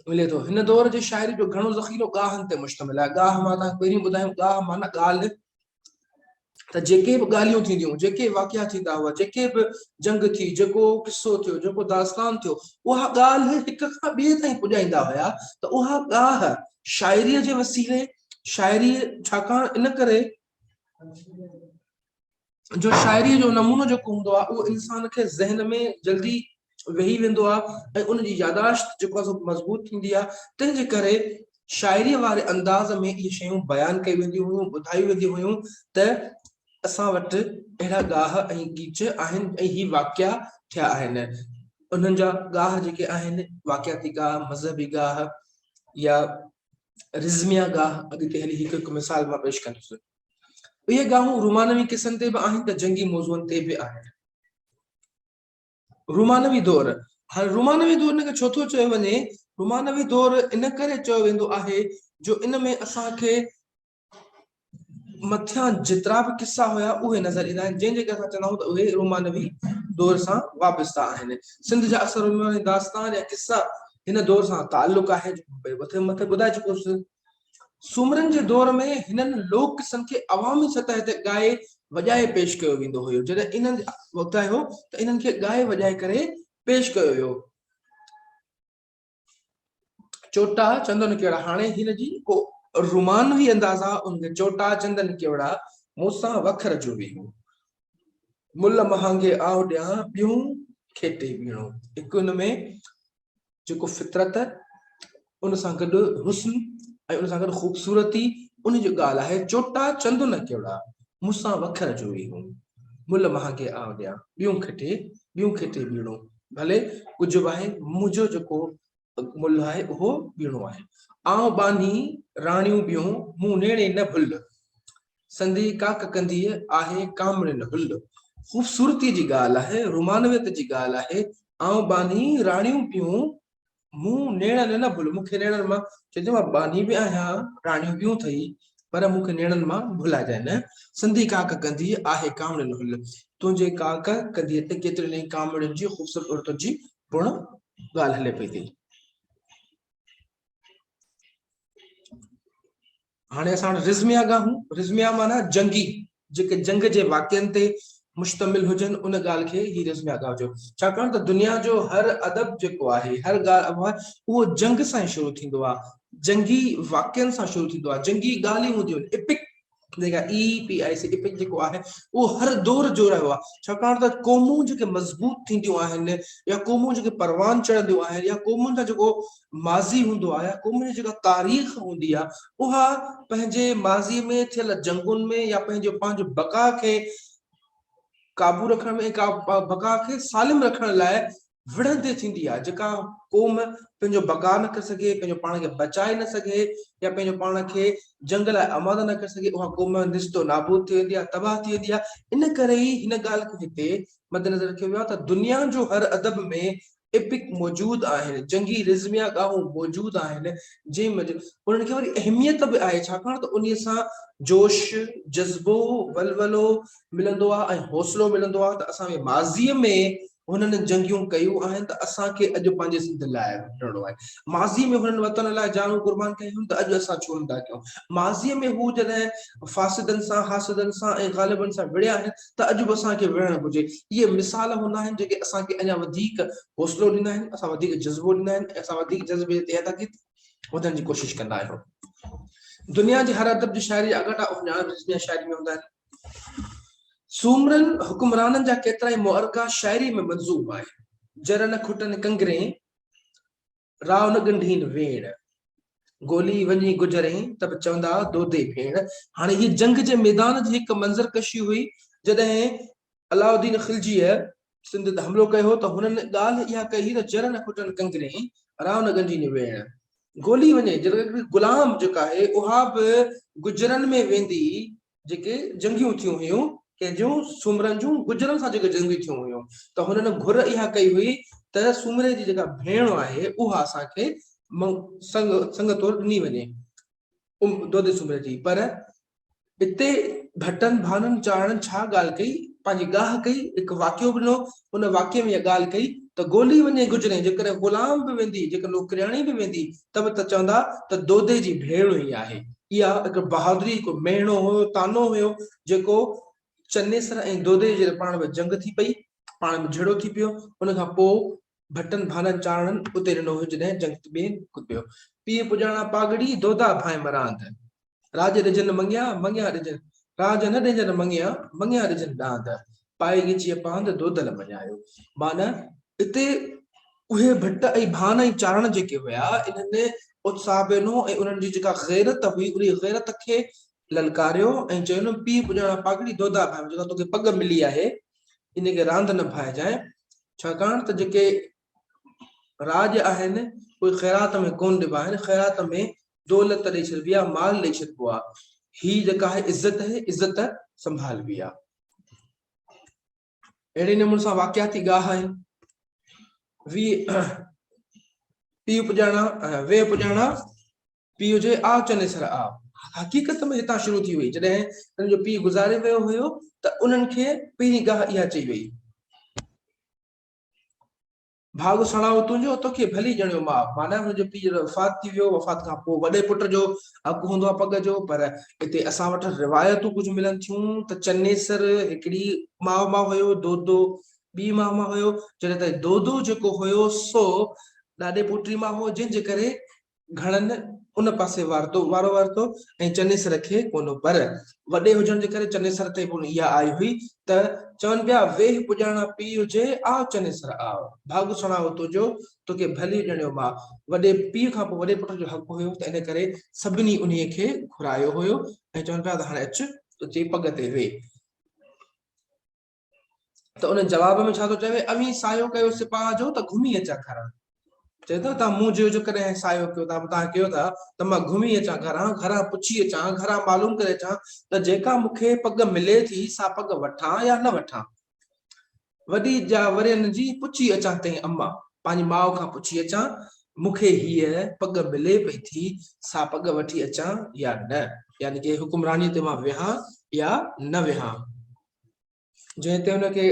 ملي ٿو. هن دور جي شاعري جو گهڻو ذخيرو ڳاهن تي مشتمل آهي. ڳاهه مان توهان کي پهرين ٻڌايم ڳاهه معنيٰ ڳالهه ته جيڪي به ڳالهيون ٿينديون، جيڪي واقعا ٿيندا هئا، جيڪي به جنگ ٿي، جيڪو قصو ٿيو، جيڪو داستان ٿيو، اها ڳالهه هڪ کان ٻئي تائين پڄائيندا هيا ته اها ڳاهه شاعريء جي وسيلي، شاعري ڇاڪاڻ ان ڪري جو شاعريء جو نمونو جيڪو هوندو آهي اهو انسان کي ذهن ۾ جلدي ويهي ويندو آهي ۽ ان جي ياداشت جيڪو آهي سو مضبوط ٿيندي آهي تنهن جي ڪري شاعريء واري انداز ۾ اهي شيون بيان ڪيون وينديون هيون ٻڌايون وينديون هيون ته اسان وٽ اهڙا ڳاهه ۽ ڳيچ آهن ۽ هي واقعا ٿيا آهن انهن جا ڳاهه جيڪي آهن واقعاتي ڳاهه مذهبي ڳاهه يا رزميا ڳاهه اڳتي هلي هڪ هڪ مثال مان پيش ڪندس اهي ڳاهون رومانوي قصن تي به آهن ته جنگي موضوعن تي به آهن. رومانوي دور، هاڻي رومانوي دور ان کي ڇو ٿو چيو وڃي؟ رومانوي دور ان ڪري چيو ويندو آهي جو ان ۾ اسان کي مٿيان جيترا به قصا هيا اهي نظر ايندا آهن جنهن جي ڪري اسان چوندا آهيون ته اهي رومانوي دور سان وابسته آهن. سنڌ جا اڪثر رومانوي داستان يا قصا هن دور سان تعلق آهي جيڪو مٿي ٻڌائي چڪو هوس. سومرن جي دور ۾ هنن لوڪ قصن کي عوامي سطح تي ڳائي وڄائي پيش ڪيو ويندو هيو. جڏهن انهن وقت آيو ته انهن کي ڳائي وڄائي ڪري پيش ڪيو ويو. چوٽا چندن ڪيوڙا هاڻي هن جي ڪو رومانوي انداز آ ان کي چوٽا چندن ڪيوڙا مون سان وکر جو ويهو مل مهانگي آء ڏيان ٻيون کيٽي ٻيڻو هڪ ان ۾ جيڪو فطرت ان سان گڏ حسن ۽ ان سان گڏ خوبصورتي ان جو ڳالهه آهي چوٽا چندن ڪيوڙا مون سان وکر جو ويهو مل مهانگي آء ڏيان ٻيون کيٽي ٻيون کيٽي ٻيڻو ڀلي ڪجهه به آهي، منهنجو جيڪو ملهه آهي اهو ٻيڻو آهي. آئون ٻانهي راڻيون ٻيون، مون نيڻي نه ڀل. سندي ڪاڪ ڪنڌيء، آهي ڪامڻين هل. خوبصورتيء جي ڳالهه آهي، رومانويت جي ڳالهه آهي. آئون ٻانهي راڻيون ٻيون، مون نيڻن نه ڀل، مون کي نيڻن مان، چئي ٿو مان ٻانهي به آهيان، راڻيون ٻيون اٿئي، پر مون کي نيڻن مان ڀلائجانء نه. سندي ڪاڪ ڪنڌيء، آهي ڪامڻين هل. تنهنجي ڪاڪ ڪنڌيء تي ڪيترين ئي ڪامڻين جي خوبصورت عورتن جي پڻ ڳالهه هلي پئي ٿي. هاڻي اسان وٽ رزميا ڳاهون، رزميا معنيٰ جنگي، جيڪي جنگ جي واقعن تي مشتمل هجن ان ڳالهه کي هي رزميا ڳاهه چيو. ڇاڪاڻ ته دنيا جو هر ادب جيڪو آهي، هر ڳالهه اهو اهو جنگ سان ئي شروع ٿيندو آهي، جنگي واقعن سان شروع ٿيندو آهي، جنگي ڳالهيون هونديون آهن، ايپڪ جيڪا EPIC epic جيڪو آهي اهو هر دور جو رهيو آهي، ڇاڪاڻ ته قومون جيڪي مضبوط ٿينديون آهن يا قومون جيڪي پروان چڙهنديون آهن يا قومن جا جيڪو ماضي هوندو آهي يا قومن جي جيڪا تاريخ هوندي آهي اها پنهنجي ماضي ۾ ٿيل جنگن ۾ يا پنهنجو پنهنجو بقا کي قابو رکڻ ۾ بقا کي سالم رکڻ لاء وڙهندي ٿيندي آهي، جيڪا قوم پنهنجو بقاء نه ڪري سگهي، پنهنجو پاڻ کي بچائي نه سگهي يا پنهنجو پاڻ کي جنگ لاء آماده نه ڪري سگهي، اها قوم نست و نابود ٿي ويندي آهي، تباهه ٿي ويندي آهي. ان ڪري ئي هن ڳالهه کي هتي مدنظر رکيو ويو آهي ته دنيا جو هر ادب ۾ ايپڪ موجود آهن، جنگي رزميه ڳاهون موجود آهن، جنهن منجهه انهن کي وري اهميت به آهي، ڇاڪاڻ ته انهيء سان جوش، جذبو، ولولو ملندو آهي ۽ حوصلو ملندو آهي ته اسان ماضيء ۾ هنن جنگيون ڪيون آهن ته اسان کي اڄ پنهنجي سنڌ لاء لڙڻو آهي. ماضيء ۾ هنن وطن لاء جانون قربان ڪيون آهن ته اڄ اسان ڇو نٿا ڪيون؟ ماضيء ۾ هو جڏهن فاسدن سان، حاسدن سان ۽ غالبن سان وڙهيا آهن ته اڄ به اسان کي وڙهڻ گهرجي. اهي مثال هوندا آهن جيڪي اسان کي اڃا وڌيڪ حوصلو ڏيندا آهن، اسان وڌيڪ جذبو ڏيندا آهن ۽ اسان وڌيڪ جذبي جي تحت اڳتي وڌڻ جي ڪوشش ڪندا آهيون. دنيا جي هر ادب جي شاعري جا آڳاٽا اهڃاڻ رزميه شاعري ۾ هوندا آهن. سومرن حڪمرانن جا ڪيترائي معرڪا شاعريء ۾ منظوم آهن. جر نه کٽن ڪنگرين، راء نه ڳنڍين ويڻ. گولي وڃي گجرين، ته به چوندا دودي ڀيڻ. هاڻي هيء جنگ جي ميدان جي هڪ منظر ڪشي هئي، جڏهن علاؤالدين خلجيء سنڌ تي حملو ڪيو هو ته هنن ڳالهه اها ڪئي هئي ته جر نه کٽن ڪنگرين، راء نه ڳنڍين ويڻ. گولي وڃي، جڏهن غلام جيڪا آهي اها به گجرن ۾ ويندي جيڪي جنگيون ٿيون هيون، ڪنهن جون؟ سومرن جون گجرن سان جيڪي جنگيون ٿيون هيون ته هنن گهر اها ڪئي هئي ته سومري جي جيڪا ڀيڻ آهي اها اسان کي سڱ طور ڏني وڃي دودي سومري جي پر اتي ڀٽن ڀانن چارڻن ڇا ڳالهه ڪئي پنهنجي ڳاهه ڪئي هڪ واقعو به ڏنو ان واقعي ۾ اها ڳالهه ڪئي ته گولي وڃي گجرين جيڪڏهن غلام به ويندي جيڪڏهن نوڪرياڻي به ويندي ته به ته چوندا ته دودي جي ڀيڻ ئي آهي اها هڪ بهادري، هڪ مهڻو هيو، طعنو هيو، جيڪو چنيسر ۽ دودي جي پاڻ ۾ جنگ ٿي پئي، پاڻ ۾ جهيڙو ٿي پيو، ان کان پوء ڀٽن ڀانن چارڻن اتي ڏنو هيو جڏهن جنگ ۾ پيو. پيء پڄاڻا پاڳڙي، دودا ڀانء مراند. راڄ ڏجن مڱيا، مڱيا ڏجن، راڄ نه ڏجن مڱيا، مڱيا ڏجن ڏاند. پائي ڳچيء پاند، دودل مڃايو. معنيٰ، اتي اهي ڀٽ ۽ ڀان ۽ چارڻ جيڪي هيا، انهن اتساهه به ڏنو ۽ انهن جي جيڪا غيرت هئي، انهيء غيرت کي للڪاريو ۽ چيو نه پيء پڄاڻا پاڳڙي دودا ڀانء، جيڪا توکي پڳ ملي آهي، ان کي راند نه ڀانئجانء، ڇاڪاڻ ته جيڪي راڄ آهن، اهي خيرات ۾ ڪونه ڏبا آهن، خيرات ۾ دولت ڏئي ڇڏبي آهي، مال ڏئي ڇڏبو آهي. هي جيڪا آهي عزت آهي، عزت سنڀالبي آهي. اهڙي نموني سان واقعاتي ڳاهه آهن. ويهه پيء پڄاڻا ويهه پڄاڻا پيء جي آء چنيسر آء حقيقت ۾ هتان شروع ٿي وئي جڏهن هن جو پيء گذاري ويو هيو ته انهن کي پهرين ڳاهه اها چئي وئي. ڀاڳ سڻائو تنهنجو، توکي ڀلي ڄڻيو ماء. معنيٰ هن جو پيء جڏهن وفات ٿي ويو، وفات کان پوء وڏي پٽ جو حق هوندو آهي پڳ جو، پر هتي اسان وٽ روايتون ڪجهه ملن ٿيون ته چنيسر هڪڙي ماء مان هيو، دودو ٻي ماء مان هيو، جڏهن ته دودو جيڪو هيو سو ڏاڏي پوٽي مان هو، جنهن جي ڪري گهڻن ان پاسي وارتو وارو ورتو ۽ چنيسر کي ڪونه پر وڏي هجڻ جي ڪري چنيسر تي به اها آئي هئي ته چون پيا ويهه پڄاڻا پيء جي آء چنيسر آء ڀاڳ سڻائو تنهنجو توکي ڀلي ڄڻيو ماء وڏي پيء کان پوء وڏي پٽ جو حق هيو ته ان ڪري سڀني انهي کي گهرايو هيو ۽ چون پيا ته هاڻي اچ اچي پڳ تي ويهه. ته ان جواب ۾ ڇا ٿو چوي، اوهين سايو ڪيو سپاهه جو ته گهمي اچان گهران. چئي ٿو ته مون جيو جو ڪڏهن سايو ڪيو ٿا، توهان ڪيو ٿا ته مان گهمي اچان گهران، گهران پڇي اچان، گهران معلوم ڪري اچان ته جيڪا مون کي پڳ ملي ٿي سا پڳ وٺان يا نه وٺان. وڏي جا ورين جي پڇي اچان تنهن اما، پنهنجي ماء کان پڇي اچان، مون کي هيء پڳ ملي پئي ٿي سا پڳ وٺي اچان يا نه، يعني ڪي حڪمرانيء تي مان ويهان يا نه ويهان. جنهن تي هن کي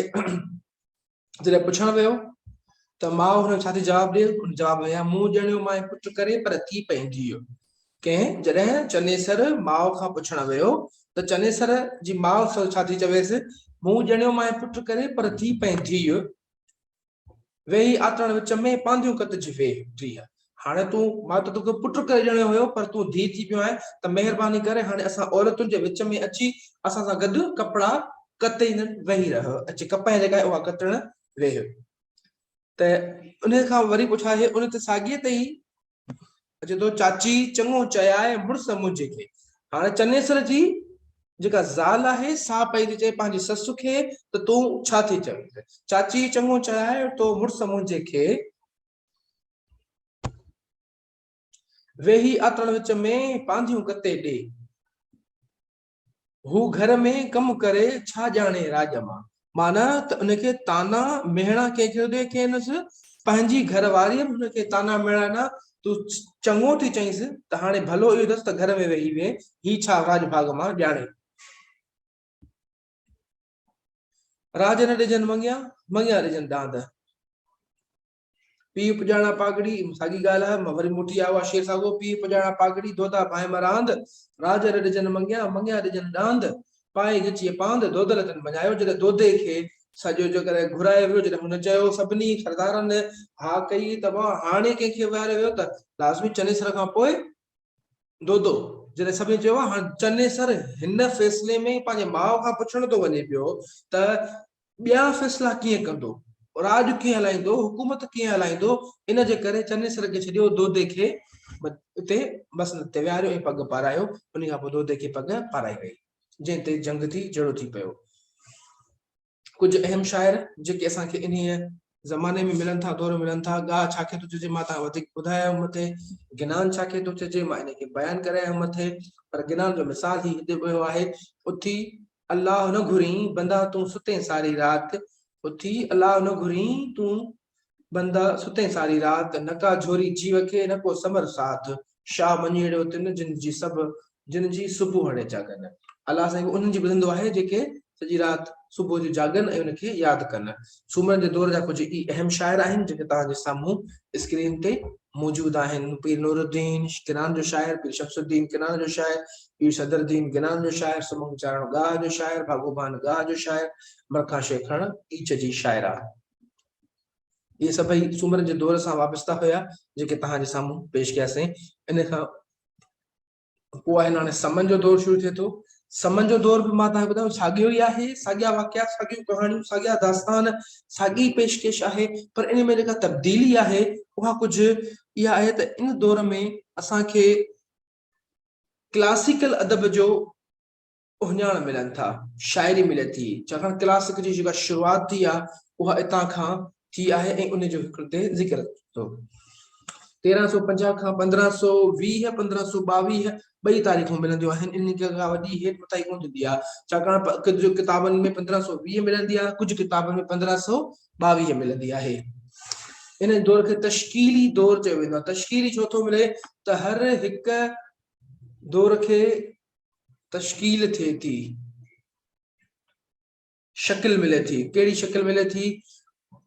جڏهن پڇڻ ويو ته ماء هن ڇا ٿي جواب ڏي ان جواب ۾ مون ڄڻيو مائي پٽ ڪري پر ٿي پئي ڌيء ڪنهن جڏهن چنيسر ماء کان پڇڻ ويو ته چنيسر جي ماء ڇا ٿي چويس مون ڄڻيو مائي پٽ ڪري پر ٿي پئي ڌيء ويهي آتڻ وچ ۾، پانڌيون ڪتج ويهه ٽيهه. هاڻي تون، مان ته توکي پٽ ڪري ڄڻيو هيو، پر تون ڌيء ٿي پيو آهين، ته مهرباني ڪري هاڻي اسان عورتن جي وچ ۾ اچي اسان سان گڏ ڪپڙا ڪتيندڙ ويهي رهه، اچي ڪپهه جيڪا آهي اها ڪتڻ ويهه. ته انهيء کان وري پڇا آهي، ان تي ساڳيء تي ئي اچي ٿو، چاچي چڱو چياء مڙس منهنجي کي. هاڻي چنيسر جي جيڪا زال آهي سا پئي ٿي چئي پنهنجي سس کي ته تون ڇا ٿي چوين؟ چاچي چڱو چياء تو مڙس منهنجي کي. ويهي آتڻ وچ ۾ پانڌيون ڪتي ڏي. هو گهر ۾ ڪم ڪري ڇا ڄاڻي راڄ مان. معنيٰ ته ان کي طعنا مهڻا ڪنهن کي ڏي ڪينس، پنهنجي گهر واريء به هن کي طعنا مهڻا ڏنا، تون چڱو ٿي چئينس ته هاڻي ڀلو اهو اٿس ته گهر ۾ ويهي ويهه، هي ڇا راڄ ڀاڳ مان ڄاڻي. راڄ نه ڏجن مڱيا، مڱيا ڏجن ڏاند. پيء پڄاڻا پاڳڙي، ساڳي ڳالهه آهي، مان وري موٽي آيو آهيان شعر ساڳو، پيء پڄاڻا پاڳڙي، دودا ڀانء مراند، راڄ نه ڏجن مڱيا، مڱيا ڏجن ڏاند، پائي ڳچيء پاند، دودل تن مڃايو، جڏهن دودي کي سڄو جو ڪري گهرايو ويو، جڏهن هن چيو سڀني سردارن ها ڪئي ته مان هاڻي ڪنهن کي ويهاريو ويو ته لازمي چنيسر کان پوء دودو، جڏهن سڀني چيو هاڻ چنيسر هن فيصلي ۾ پنهنجي ماء کان پڇڻ ٿو وڃي پيو ته ٻيا فيصلا ڪيئن ڪندو، راڄ ڪيئن هلائيندو، حڪومت ڪيئن هلائيندو، ان جي ڪري چنيسر کي ڇڏيو دودي کي اتي مسند تي ويهاريو ۽ پڳ پارايو، ان کان پوء دودي کي پڳ پارائي وئي، جنهن تي جنگ ٿي جهيڙو ٿي پيو. ڪجهه اهم شاعر جيڪي اسان کي انهيء زماني ۾ ملن ٿا، دور ۾ ملن ٿا، ڳاهه ڇا کي ٿو چئجي مان توهان کي وڌيڪ ٻڌائي آيو مٿي، گنان ڇا کي ٿو چئجي مان ان کي بيان ڪري آيو مٿي، پر گنان جو مثال هي هتي پيو آهي، اٿي الله نه گهرين بندا تون ستين ساري رات، اٿي الله نه گهرين تون بندا ستين ساري رات، نه ڪا جهوري جيو کي نه ڪو ثمر ساٿ، شاهه مڃيڙيو تن جن جي سڀ جن جي صبح هڻي جاڳن. الله سائين به انهن جي ٻڌندو آهي جيڪي سڄي رات صبح جو جاڳن ۽ ان کي ياد ڪن. سومرن جي دور جا ڪجهه ئي اهم شاعر آهن جيڪي توهان جي سامهون اسڪرين تي موجود آهن. پير نورالدين گنان جو شاعر، پير شمس الدين گنان جو شاعر، پير صدر الدين گنان جو شاعر، سمنگ چارڻ ڳاهه جو شاعر، ڀاڳو ڀان ڳاهه جو شاعر، مرکان شيخڻ ايچ جي شاعره. اهي سڀئي سومرن جي دور سان وابسته هيا جيڪي توهان جي سامهون پيش ڪياسين. ان کان پوء آهن هاڻي سمن جو دور شروع ٿئي ٿو. سمن جو دور به مان توهان کي ٻڌايو ساڳيو ئي آهي، ساڳيا واقعا، ساڳيون ڪهاڻيون، ساڳيا داستان، ساڳي پيشڪش آهي پر ان ۾ جيڪا تبديلي آهي اها ڪجهه اها آهي ته ان دور ۾ اسان کي ڪلاسيڪل ادب جو اهڃاڻ ملن ٿا، شاعري ملي ٿي، ڇاڪاڻ ڪلاسڪ جي جيڪا شروعات ٿي آهي اها اتان کان ٿي آهي ۽ ان جو هڪ تي ذڪر ٿو. 1350 کان 1520، 1522 ٻئي تاريخون ملنديون آهن، انهن کي ڪا وڏي هيٺ مٿاهي ڪونه ٿيندي آهي، ڇاڪاڻ ڪجهه ڪتابن ۾ 1520 ملندي آهي، ڪجهه ڪتابن ۾ 1522 ملندي آهي. ان دور کي تشڪيلي دور چيو ويندو آهي. تشڪيلي ڇو ٿو ملي ته هر هڪ دور کي تشڪيل ٿئي ٿي، شڪل ملي ٿي. ڪهڙي شڪل ملي ٿي؟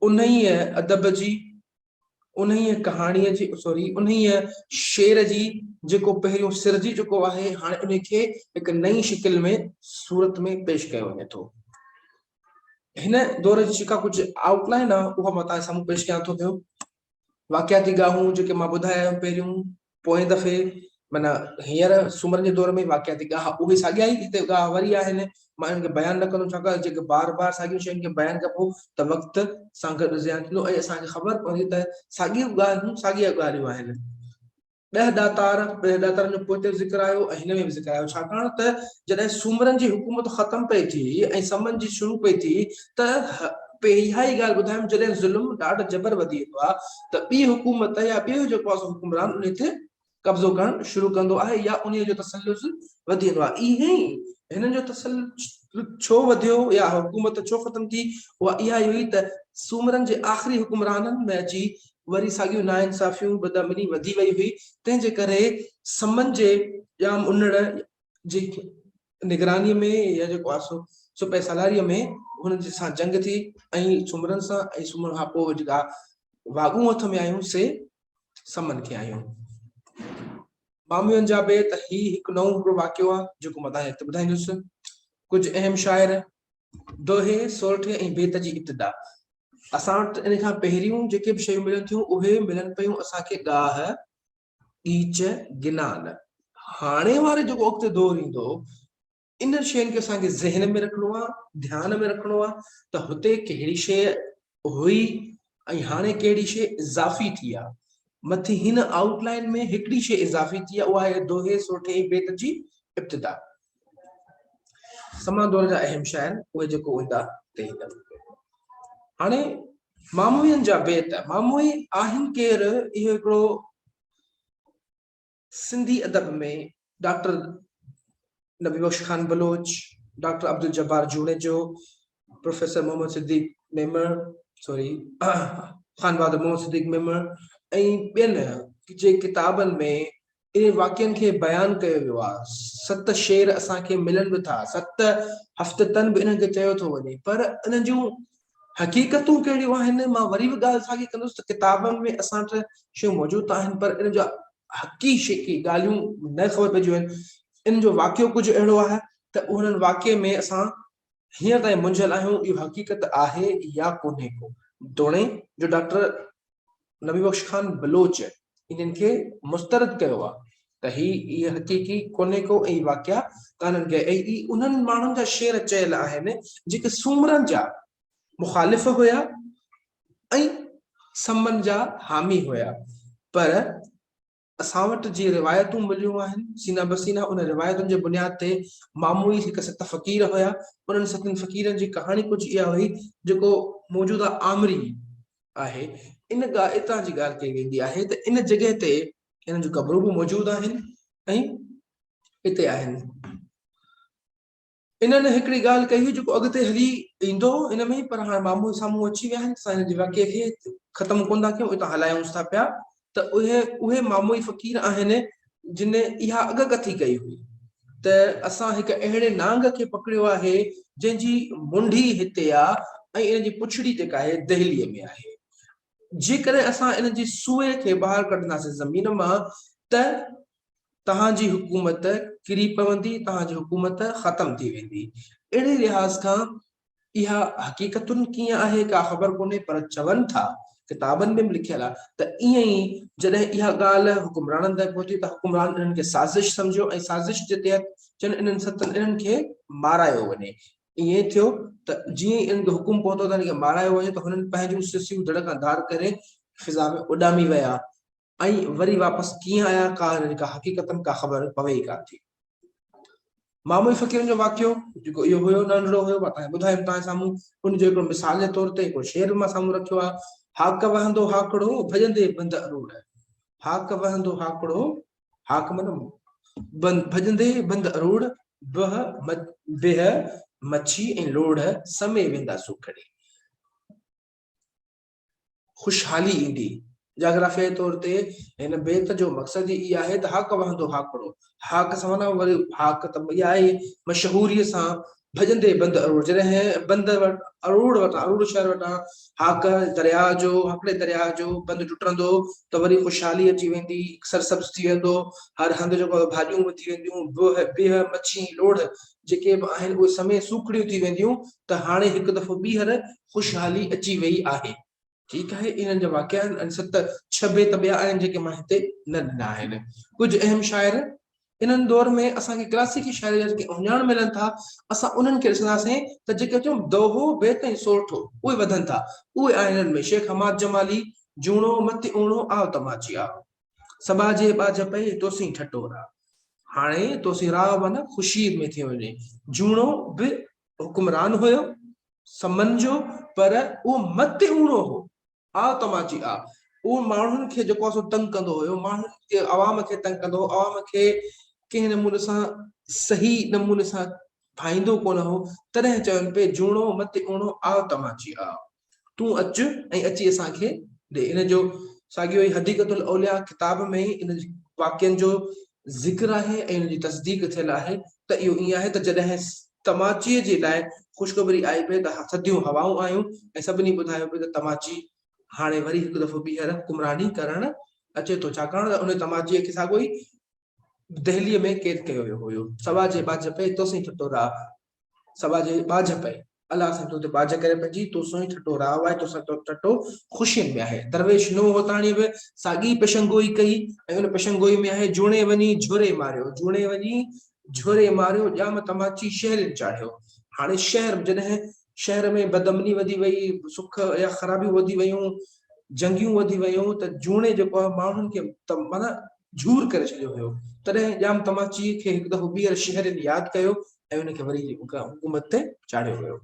انهيء ادب جي. انهيء ڪهاڻيء جي سوري انهيء شعر جي جيڪو پهريون سرجي چڪو آهي، هاڻي انهي کي هڪ نئين شڪل ۾ صورت ۾ پيش ڪيو وڃي ٿو. هن دور جي جيڪا ڪجهه آئوٽ لائن آهي اها مان توهان جي سامهون پيش ڪيان ٿو پيو. واقعاتي ڳاهون جيڪي مان ٻڌايا آهن پهريون پوئين دفعي معنيٰ هينئر سومرن جي دور ۾ واقعاتي ڳاهه اهي ساڳيا ئي هتي ڳاهه وري آهن، مان انهن کي بيان نه ڪندم ڇاڪاڻ جيڪي بار بار ساڳين شين کي بيان ڪبو ته وقت سان گڏ زيان ٿيندو ۽ اسان کي خبر پوندي ته ساڳيون ڳالهيون ساڳيا ڳالهيون آهن. ڏهه ڏاتار، ڏهه ڏاتارن جو پوئتي به ذڪر آيو ۽ هن ۾ به ذڪر آيو ڇاڪاڻ ته جڏهن سومرن جي حڪومت ختم پئي ٿي ۽ سمن جي شروع پئي ٿي ته اها ئي ڳالهه ٻڌايم جڏهن ظلم، ڏاڍ، جبر وڌي ويندو آهي ته ٻي حڪومت يا ٻيو جيڪو آهي سو حڪمران انهي تي قبضو ڪرڻ شروع ڪندو آهي يا انهي جو تسلط وڌي ويندو آهي. ائين ئي هنن جو تسلط ڇو وڌيو يا حڪومت ڇو ختم ٿي اها اها ئي هئي ته سومرن جي آخري حڪمرانن ۾ اچي وري ساڳيون ناانصافيون، بدامني وڌي وئي هئي تنهن جي ڪري سمن جي ڄام انڙ جي نگرانيء ۾ يا جيڪو آهي سو سپهه سالاريء ۾ هنن جي سان جنگ ٿي ۽ سومرن سان ۽ سومرن کان پوء جيڪا واڳون هٿ ۾ آيون سي سمن کي آيون. ماموين جا بيت، هي هڪ نئون هڪڙو واقعو آهي جيڪو مان توهان کي هتي ٻڌائيندس. ڪجهه اهم شاعر، دوهي، سورٺي ۽ بيت جي ابتدا. اسان وٽ ان کان پهريون جيڪي به شيون ملن ٿيون اهي ملن پيون اسان کي ڳاهه، ڳيچ، گنان. هاڻي واري جيڪو اڳتي دور ايندو انهن شين کي اسان کي ذهن ۾ رکڻو آهي، ڌيان ۾ رکڻو آهي ته هتي ڪهڙي شيء هئي ۽ هاڻي ڪهڙي شيء اضافي ٿي آهي. مٿي هن آئوٽ لائين ۾ هڪڙي شيء اضافي ٿي آهي اها آهي دوهي، سورٺي ۽ بيت جي ابتدا. سما دور جا اهم شاعر اهي جيڪو ايندا تي ايندا. هاڻي ماموين جا بيت، ماموئي آهن ڪير؟ اهو هڪڙو سنڌي ادب ۾ doctor Nabi Bakhsh Khan Baloch, doctor Abdul Jabbar Junejo, professor Muhammad صديق ميمڻ سوري خان بهادر محمد صديق ميمڻ ۽ ٻين جي ڪتابن ۾ انهن واقعن کي بيان ڪيو ويو آهي. ست شعر اسان کي ملن به ٿا، ست هفت تن به انهن کي چيو ٿو وڃي، پر انهن جون حقيقتون ڪهڙيون آهن، مان وري به ڳالهه ساڳي ڪندس ته ڪتابن ۾ اسان وٽ شيون موجود ته آهن، پر انهن جا حقي شيقي ڳالهيون نه خبر پئجي ويون آهن. انهن جو واقعو ڪجهه اهڙو آهي ته انهن واقعي ۾ اسان هينئر تائين منجهيل آهيون، اهو حقيقت آهي يا ڪونهي ڪو. توڻي جو ڊاڪٽر نبي بخش خان بلوچ انهن کي مسترد ڪيو آهي ته هي اهي حقيقي ڪونهي ڪو ۽ واقعا ڪانهن ڪي ۽ اهي انهن ماڻهن جا شعر چيل آهن جيڪي سومرن جا مخالف هيا ۽ سمن جا حامي هيا پر اسان وٽ جي روايتون مليون آهن سينه بسينه ان روايتن جي بنياد تي ماموئي هڪ ست فقير هيا انهن ستن فقيرن جي ڪهاڻي ڪجهه اها هئي جيڪو موجوده آمري آهي ان اتان جي ڳالهه ڪئي ويندي آهي ته ان جڳهه تي انهن جون قبرون به موجود آهن ۽ اتي آهن. انهن هڪڙي ڳالهه ڪئي هئي جيڪو اڳتي هلي ايندو ان ۾ پر هاڻ مامو سامهون اچي ويا آهن اسان هن جي واقعي کي ختم ڪونه ٿا ڪيون اتان هلايونس ٿا پيا ته اهي اهي ماموئي فقير آهن جن اها اڳڪٿي ڪئي هئي ته اسان هڪ اهڙي نانگ کي پڪڙيو آهي جنهن جي منڍي هتي آ ۽ ان جي پڇڙي جيڪا آهي دهليء ۾ آهي جيڪڏهن اسان ان جي سوئي کي ٻاهر ڪڍنداسين زمين مان ته توهان جي حڪومت ڪري پوندي، توهان جي حڪومت ختم ٿي ويندي. اهڙي لحاظ کان اها حقيقتن ڪيئن آهي ڪا خبر ڪونهي پر چون ٿا ڪتابن ۾ به لکيل آهي ته ائين ئي جڏهن اها ڳالهه حڪمرانن تائين پهتي ته حڪمران انهن کي سازش سمجهيو ۽ سازش جي تحت چون انهن ستن انهن کي مارايو وڃي. ائين ٿيو ته جيئن ئي انهن کي حڪم پهتو ته انهن کي مارايو وڃي ته هنن پنهنجون سسيون ڌڙ کان ڌار ڪري فضا ۾ اڏامي ويا ۽ وري واپس ڪيئن آيا ڪا هنن کي حقيقتن ڪا خبر پوي ئي ڪانه ٿي. ماموئي فقيرن جو واقعو جيڪو اهو هيو ننڍڙو هيو مان توهان کي ٻڌايم توهان جي سامهون ان جو هڪڙو مثال جي طور تي هڪڙو شعر به مان سامهون رکيو آهي هاڪ وهندو هاڪڙو ڀڄندي بند اروڙ هاڪ وهندو هاڪڙو هاڪ معنيٰ بند ڀڄندي بند اروڙ بهه بهه مڇي ۽ لوڙهه سمي ويندا سوکڙي خوشحالي ايندي. جاگرافيائي طور تي هن بيت جو مقصد ئي اهو آهي ته هاڪ وهندو هاڪڙو. هاڪ سان معنيٰ وري هاڪ ته اها آهي مشهوريء سان ڀڄندي بند اروڙ، جڏهن بند وٽ اروڙ وٽان، اروڙ شهر وٽان هاڪ درياء جو، هاڪڙي درياء جو بند ٽٽندو ته وري خوشحالي اچي ويندي، سرسبز ٿي ويندو، هر هنڌ جيڪو آهي ڀاڄيون به ٿي وينديون، بهه، بيهه، مڇي، لوڙهه جيڪي به آهن اهي سمي سوکڙيون ٿي وينديون ته هاڻي هڪ دفعو ٻيهر خوشحالي اچي وئي آهي. ٺيڪ آهي، انهن جا واقعا آهن ۽ ست ڇهه بيت ٻيا آهن جيڪي مان هتي نه ڏنا آهن. ڪجهه اهم شاعر انهن دور ۾ اسان کي ڪلاسيڪي شاعري جا جيڪي اهڃاڻ ملن ٿا، اسان انهن کي ڏسنداسين ته جيڪي چئون دوهو، بيت ۽ سورٺو اهي وڌن ٿا. اهي آهن انهن ۾ شيخ حماد جمالي، جوڻو، مت اوڻو، آء تماچي آء. سٻاجهي ٻاجهه پئي، توسين ٺٽو راء. هاڻي توسين راء معنيٰ خوشيء ۾ ٿي وڃي. جوڻو به حڪمران هيو سمن جو پر اهو مت اوڻو هو. آء تماچي آء. اهو ماڻهن کي جيڪو آهي سو تنگ ڪندو هيو، ماڻهن کي عوام کي تنگ ڪندو هو، عوام کي ڪنهن نموني سان صحيح نموني سان ڀائيندو ڪونه هو، تڏهن چون پئي جوڻو مت اوڻو آء تماچي آء. تون اچ ۽ اچي اسان کي ڏي. ان جو ساڳيو ئي حديقة الاولياء ڪتاب ۾ ئي ان واقعن جو ذڪر آهي ۽ ان جي تصديق ٿيل آهي ته اهو ائين آهي ته جڏهن تماچيء جي لاء خوشخبري آئي پئي ته ٿڌيون هوائون آيون ۽ سڀني ٻڌايو پئي ته تماچي هاڻي وري هڪ دفعو ٻيهر حڪمراني ڪرڻ اچي ٿو ڇاڪاڻ ته ان تماچيء کي ساڳيو ئي دهليء ۾ قيد ڪيو ويو هيو. سوا جي ٻاجهه پئي، توسين ٺٽو راء. سوا جي ٻاجهه پئي، الله سائين تو تي ٻاجهه ڪري پنهنجي، توسون ئي ٺٽو راء آهي، توسان ٺٽو خوشين ۾ آهي. درويش نوح هوتاڻيء به ساڳي پيشنگوئي ڪئي ۽ ان پيشنگوئي ۾ آهي، جوڻي وڃي جهوري ماريو، جوڻي وڃي جهوري ماريو، ڄام تماچي شهرين چاڙهيو. هاڻي شهر جڏهن شهر ۾ بدامني وڌي وئي، سک يا خرابيون وڌي ويون، جنگيون وڌي ويون ته جوڻي جيڪو آهي ماڻهن کي معنيٰ جهور ڪري ڇڏيو هيو. تڏهن ڄام تماچيء کي هڪ دفعو ٻيهر شهرين ياد ڪيو ۽ ان کي وري حڪومت تي چاڙهيو ويو.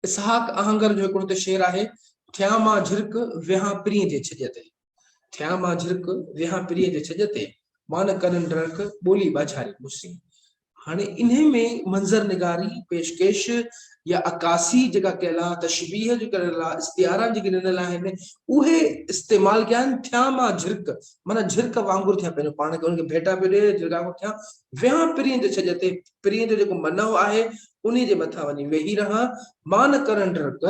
اسحاق آهنگر جو هڪڙو هتي شعر آهي، ٿيان مان جهرڪ ويهان پرينء جي ڇڄ تي. ٿيان مان جهرڪ ويهان پرينء جي ڇڄ تي، مان نه ڪرن ڊرڪ ٻولي ٻاجهاري مون سين. هاڻي انهي ۾ منظر نگاري، پيشڪش يا عڪاسي جيڪا ڪيل آهي، تشبيهه جيڪا ڏنل آهي، استعارا جيڪي ڏنل آهن، اهي استعمال ڪيا آهن، ٿيان مان جهرڪ، معنيٰ جهرڪ وانگر ٿيان پنهنجو پاڻ کي ان کي ڀيٽا پيو ڏئي، جهرڪ وانگر ٿيان، ويهان پرينء جي ڇڄ تي، پرينء جو جيڪو منو آهي، انهي جي مٿان وڃي ويهي رهان، مان نه ڪرن ڊرڪ،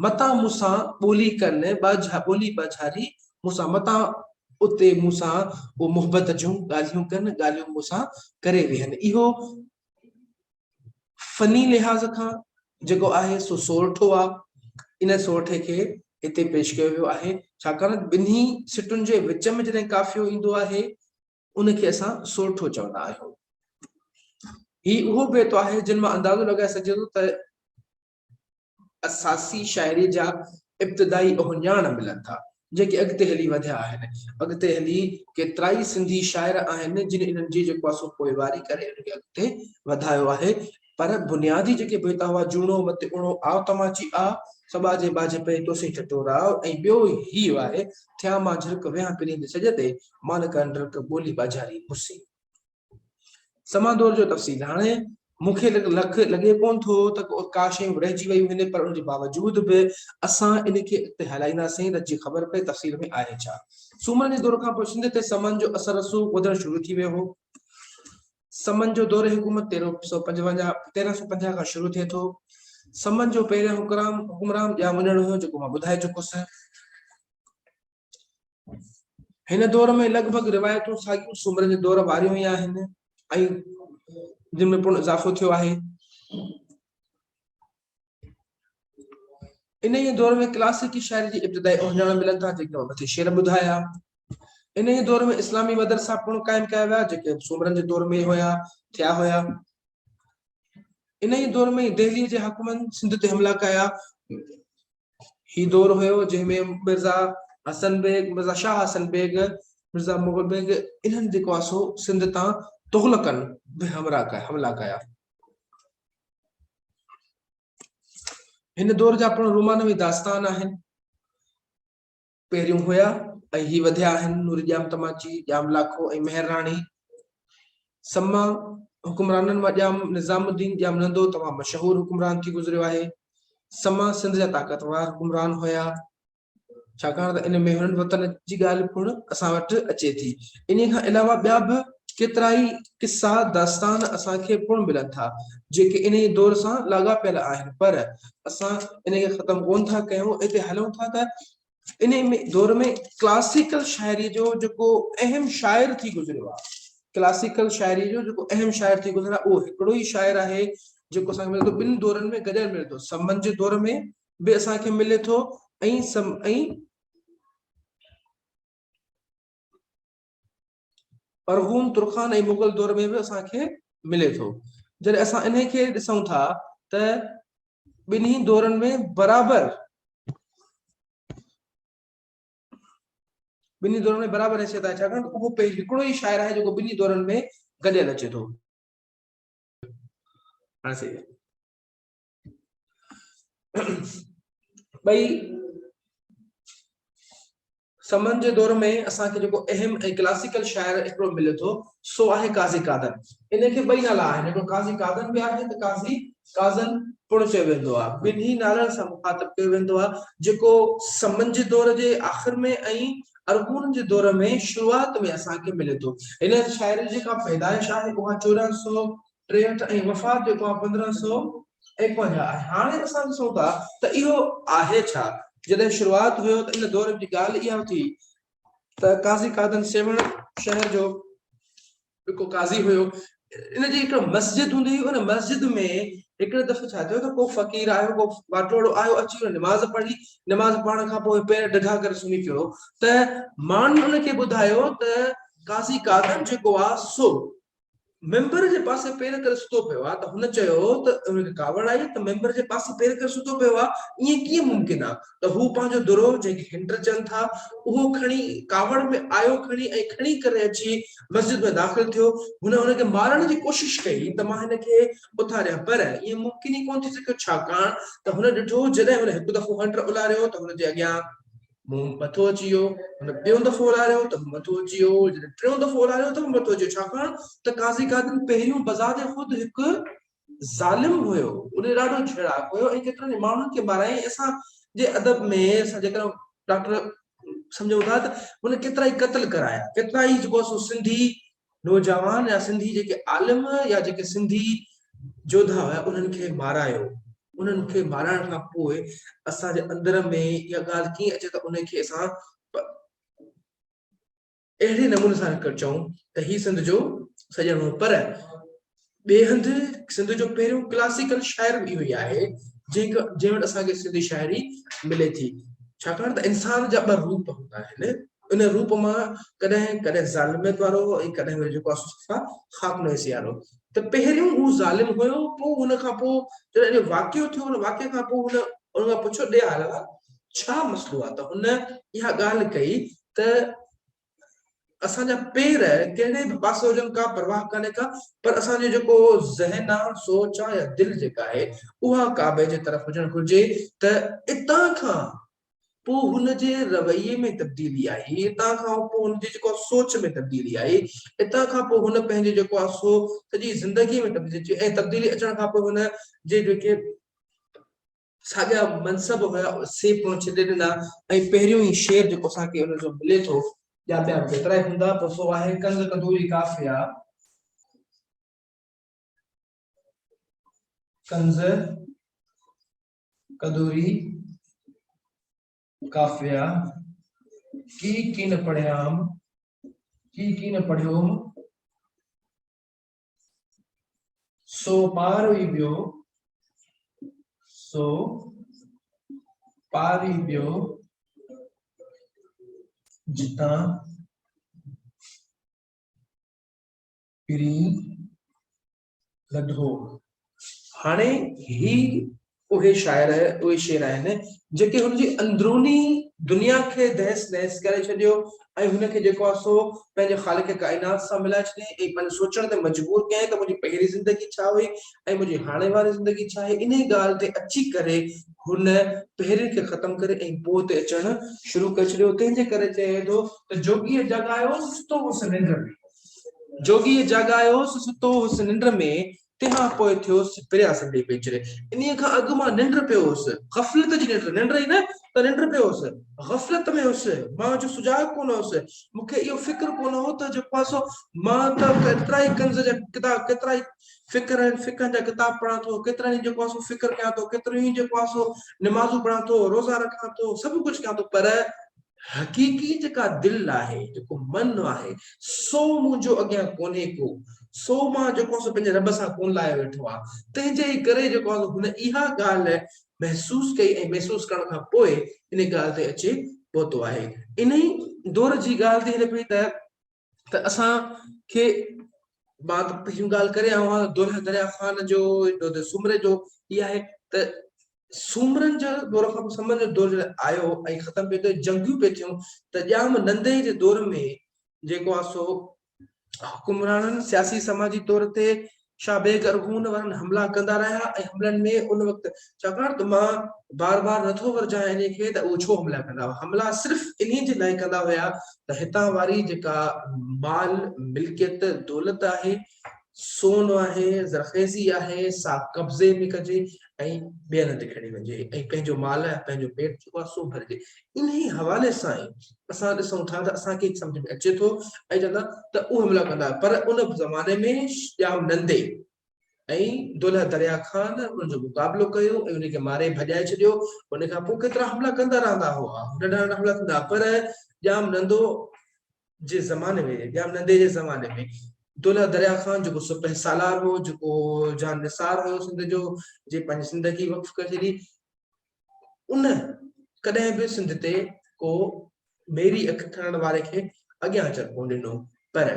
متان مون سان ٻولي ڪن، ٻاجها ٻولي ٻاجهاري مون سان، متان اتي مون سان اهو محبت جون ڳالهيون ڪن، ڳالهيون مون سان ڪري ويهن. اهو فني لحاظ کان جيڪو آهي سو سورٺو آ. ان سورٺي کي هتي پيش ڪيو ويو آهي، ڇاڪاڻ ته ٻنهي سٽن جي وچ ۾ جڏهن قافيو ايندو آهي، ان کي اسان سورٺو چوندا آهيون. هي اهو بيت آهي جن مان اندازو لڳائي سگهجي ٿو ته اساسي شاعريء جا ابتدائي اهڃاڻ ملن ٿا، جيڪي اڳتي هلي وڌيا آهن. اڳتي هلي ڪيترائي سنڌي شاعر آهن، جن انهن جي جيڪو آهي سو پوئواري ڪري انهن کي اڳتي وڌايو آهي، پر بنيادي جيڪي بيت هئا، جوڻو مت اوڻو آء تماچي آء، سٻاجهي ٻاجهه پئي توسين ٺٽو راء ۽ ٻيو هيء آهي، ٿيان مان جهرڪ ويهان پرين جي سڄ تي، مان نه ڪران ڊرڪ ٻولي ٻاجهاري مسين. سما دور جو تفصيل هاڻي مون کي لک لڳي ڪون ٿو ته ڪا شيون رهجي ويون هن پر ان جي باوجود به اسان ان کي اڳتي هلائينداسين ته جي خبر پئي تفصيل ۾ آهي ڇا. سومرن جي دور کان پوء سنڌ تي سمن جو اثر رسوخ وڌڻ شروع ٿي ويو هو. سمن جو دور حڪومت 1350 کان شروع ٿئي ٿو. سمن جو پهريون حڪمران ڄام انڙ هيو جيڪو مان ٻڌائي چڪس. هن دور ۾ لڳ ڀڳ روايتون ساڳيون سومرن جي دور واريون ئي آهن ۽ جن ۾ پڻ اضافو ٿيو آهي. انهيء دور ۾ ڪلاسيڪي شاعري جي ابتدائي اهڃاڻ ملن ٿا، جيڪي مان مٿي شعر ٻڌايا. انهيء دور ۾ اسلامي مدرسا پڻ قائم ڪيا ويا، جيڪي سومرن جي دور ۾ هيا، ٿيا هيا. انهيء دور ۾ دهليء جي حاڪمن سنڌ تي حملا ڪيا. هي دور هيو جنهن ۾ مرزا حسن بيگ، مرزا شاهه حسن بيگ، مرزا مغل بيگ انهن جيڪو آهي سو سنڌ تان تغلقن به حملا ڪيا. هن دور جا پڻ رومانوي داستان آهن. پهريون هيا ۽ هي وڌيا آهن، نوري ڄام تماچي، ڄام لاکو ۽ مهر راڻي. سما حڪمرانن مان ڄام نظام الدين، ڄام نندو تمام مشهور حڪمران ٿي گذريو آهي. سما سنڌ جا طاقتور حڪمران هيا، ڇاڪاڻ ته ان ۾ هنن وطن جي ڳالهه پڻ اسان وٽ اچي ٿي. انهيء کان علاوه ٻيا به ڪيترائي قصا داستان اسان کي پڻ ملن ٿا، جيڪي انهيء دور سان لاڳاپيل آهن، پر اسان انهيء کي ختم ڪونه ٿا ڪيون، اتي هلون ٿا ته انهيء دور ۾ ڪلاسيڪل شاعريء جو جيڪو اهم شاعر ٿي گذريو آهي، ڪلاسيڪل شاعريء جو جيڪو اهم شاعر ٿي گذريو آهي، اهو هڪڙو ئي شاعر آهي، جيڪو اسان کي ملي ٿو، ٻن دورن ۾ گڏيل ملي ٿو، سمن جي دور ۾ به اسان کي ملي ٿو ۽ سم ۽ ارغون، ترخان ۽ مغل دور ۾ به اسان کي ملي ٿو. جڏهن اسان انهي کي ڏسون ٿا ته ٻنهي دورن ۾ برابر ٻنهي دورن ۾ برابر حيثيت آهي ڇاڪاڻ ته اهو هڪڙو ئي شاعر آهي جيڪو ٻنهي دورن ۾ گڏيل اچي ٿو. ٻئي سمن جي دور ۾ اسان کي جيڪو اهم ۽ ڪلاسيڪل شاعر هڪڙو ملي ٿو سو آهي قاضي قادن. ان کي ٻئي نالا آهن، هڪڙو قاضي قادن به آهي ته قاضي قاضن پڻ چيو ويندو آهي. ٻنهي نالن سان مخاطب ڪيو ويندو آهي، جيڪو سمن جي دور جي آخر ۾ ۽ ارغونن جي دور ۾ شروعات ۾ اسان کي ملي ٿو. هن شاعر جي جيڪا پيدائش آهي اها 1463 ۽ وفات جيڪو آهي 1551 آهي. هاڻي اسان ڏسون ٿا ته اهو آهي ڇا؟ جڏهن شروعات هيو ته ان دور جي ڳالهه اها ٿي ته قاضي قادن سيوهڻ شهر جو هڪ قاضي هيو. ان جي هڪ مسجد هوندي هئي، ان مسجد ۾ هڪڙي دفعي ڇا ٿيو ته ڪو فقير آيو، ڪو واٽوڙو آيو، اچي ان نماز پڙهي، نماز پڙهڻ کان پوء پير ڊگها ڪري سمهي پيو ته ماڻهن ان کي ٻڌايو ته قاضي قادن جيڪو آهي سو ممبر جي پاسي پير ڪري ستو پيو آ ته هن چيو ته هن کي ڪاوڙ آئي ته ممبر جي پاسي پير ڪري ستو پيو آ ائين ڪيئن ممڪن آ ته هو پنهنجو درو جنهن کي هنٽر چون ٿا اهو کڻي ڪاوڙ ۾ آيو کڻي ۽ کڻي ڪري اچي مسجد ۾ داخل ٿيو هن هن کي مارڻ جي ڪوشش ڪئي ته مان هن کي اٿاريان پر ائين ممڪن ئي ڪونه ٿي سگهيو ڇاڪاڻ ته هن ڏٺو جڏهن هن هڪ دفعو هنٽر الاريو ته هن جي اڳيان منهن مٿو اچي ويو. هن ٻيون دفعو الاريو ته به مٿو اچي ويو. جڏهن ٽيون دفعو الاريو ته به مٿو اچي ويو. ڇاڪاڻ ته قاضي قادن پهريون بذات خود هڪ ظالم هيو. ان جو ڏاڍو جهيڙاڪ هيو ۽ ڪيترن ئي ماڻهن کي مارايائين. اسان جي ادب ۾ اسان جيڪڏهن ڊاڪٽر سمجهون ٿا ته هن ڪيترائي قتل ڪرايا. ڪيترائي جيڪو آهي سو سنڌي نوجوان يا سنڌي جيڪي عالم يا جيڪي سنڌي جوڌا هيا انهن کي مارايو. انهن کي مارائڻ کان پوء اسان جي اندر ۾ اها ڳالهه ڪيئن اچي ته ان کي اسان اهڙي نموني سان چئون ته هي سنڌ جو سڄڻ هو پر ٻئي هنڌ سنڌ جو پهريون ڪلاسيڪل شاعر به اهو ئي آهي جنهن وٽ اسان کي سنڌي شاعري ملي ٿي. ڇاڪاڻ ته انسان جا ٻه روپ هوندا آهن. ان روپ مان ڪڏهن ڪڏهن ظالميت وارو ۽ ڪڏهن وري جيڪو آهي سو صفا خاڪ نويسي وارو. ته پهريون هو ظالم هيو پوء هن کان پوء جڏهن اهو واقعو ٿيو ان واقعي کان پوء هن ان کان پڇيو ڏي حال احوال ڇا مسئلو آهي ته هن اها ڳالهه ڪئي ته اسان جا پير ڪهڙي به پاسي هجن ڪا پرواهه ڪانهي ڪا پر اسان جو جيڪو ذهن آ سوچ آ يا دل جيڪا آهي اها ڪعبي جي طرف هجڻ گهرجي ته اتان کان پوء هن جي رويي ۾ تبديلي آئي اتان کان پوء هن جي جيڪو سوچ ۾ تبديلي آئي اتان کان پوء هن پنهنجي جيڪو آ سو سڄي زندگي ۾ تبديلي اچي ۽ تبديلي اچڻ کان پوء هن جي جيڪي ساڳيا منصب هيا سي پڻ ڇڏي ڏنا ۽ پهريون ئي شعر جيڪو اسان کي ان جو ملي ٿو يا ٻيا به ڪيترائي هوندا پر سو آهي ڪنز ڪدوري ڪافيا ڪنز ڪدوري ڪافيا ڪي ڪين پڙهيام ڪي ڪين پڙهيوم سو پار ئي ٻيو، سو پار ئي ٻيو، جتان پرين لڌو. هاڻي هي اهي شاعر اهي شعر آهن جيڪي هن جي اندروني دنيا کي دهس نهس ڪري ڇڏيو ۽ هن کي جيڪو آهي سو پنهنجي خالق ڪائنات سان ملائي ڇڏيائين ۽ پنهنجي سوچڻ تي مجبور ڪيائين ته منهنجي پهرين زندگي ڇا هئي ۽ منهنجي هاڻي واري زندگي ڇا آهي انهي ڳالهه تي اچي ڪري هن پهرين کي ختم ڪري ۽ پوء تي اچڻ شروع ڪري ڇڏيو تنهن جي ڪري چئي ٿو ته جوڳيء جڳايو ستو هوس ننڊ ۾. جوڳيء جاڳايو هوس ستو هوس ننڊ ۾، تنهن کان پوء ٿيوس پريان سندي پيچري. انهيء کان اڳ مان ننڊ پيو هوس، غفلت جي ننڊ، ننڊ ئي نه ته ننڊ پيو هوس، غفلت ۾ هوس، مان جو سجاڳ ڪونه هوس، مون کي اهو فڪر ڪونه هو ته جيڪو آهي سو مان ته ڪيترائي ڪنز جا ڪتاب، ڪيترائي فڪر آهن، فقهن جا ڪتاب پڙهان ٿو، ڪيترن ئي جيڪو آهي سو فڪر ڪيان ٿو، ڪيتريون ئي جيڪو آهي سو نمازون پڙهان ٿو، روزا رکان ٿو، سڀ ڪجهه ڪيان ٿو پر حقيقي جيڪا دل آهي، جيڪو من آهي، سو منهنجو اڳيان ڪونهي ڪو، سو مان جيڪو آهي سو پنهنجي رب سان ڪونه لايو ويٺو آهيان، تنهن جي ئي ڪري جيڪو آهي سو هن اها ڳالهه محسوس ڪئي ۽ محسوس ڪرڻ کان پوء ان ڳالهه تي اچي پهتو آهي. انهي دور جي ڳالهه ٿي هلي پئي ته ته اسان کي مان ته پهريون ڳالهه ڪري آيو آهيان دولهه دريا خان جو دودي سومري جو هي آهي ته سومرن جا دور کان پوء سمن جو دور جڏهن آيو ۽ ختم پئي ٿيو جنگيون پئي ٿيون ته ڄام نندي جي دور ۾ جيڪو آهي سو حڪمرانن سياسي سماجي طور تي شاهه بيگ ارغون وارن حملا ڪندا رهيا ۽ حملن ۾ ان وقت ڇاڪاڻ ته مان بار بار نٿو ورجايان انهي کي ته اهو ڇو حملا ڪندا هئا حملا صرف انهي جي لاء ڪندا هيا ته هتان واري جيڪا مال ملڪيت دولت آهي سون آهي زرخيزي آهي سا قبضي ۾ ڪجي ۽ ٻين هنڌ کڻي وڃجي ۽ پنهنجو مال ۽ پنهنجو پيٽ جيڪو آهي سو ڀرجي. انهي حوالي سان ئي اسان ڏسون ٿا ته اسان کي سمجهه ۾ اچي ٿو ۽ چون ٿا ته اهي حملا ڪندا هئا پر ان زماني ۾ ڄام نندي ۽ دولهه دريا خان انهن جو مقابلو ڪيو ۽ انهن کي ماري ڀڄائي ڇڏيو. ان کان پوء ڪيترا حملا ڪندا رهندا هئا، ننڍا ننڍا حملا ٿيندا هئا پر ڄام نندو جي زماني ۾ ڄام نندي جي زماني ۾ دولهه دريا خان جيڪو سپهه سالار هو جيڪو جان نثار هيو سنڌ جو جي پنهنجي زندگي وقف ڪري ڇڏي ان ڪڏهن به سنڌ تي ڪو ميري اک کڻڻ واري کي اڳيان اچڻ ڪونه ڏنو پر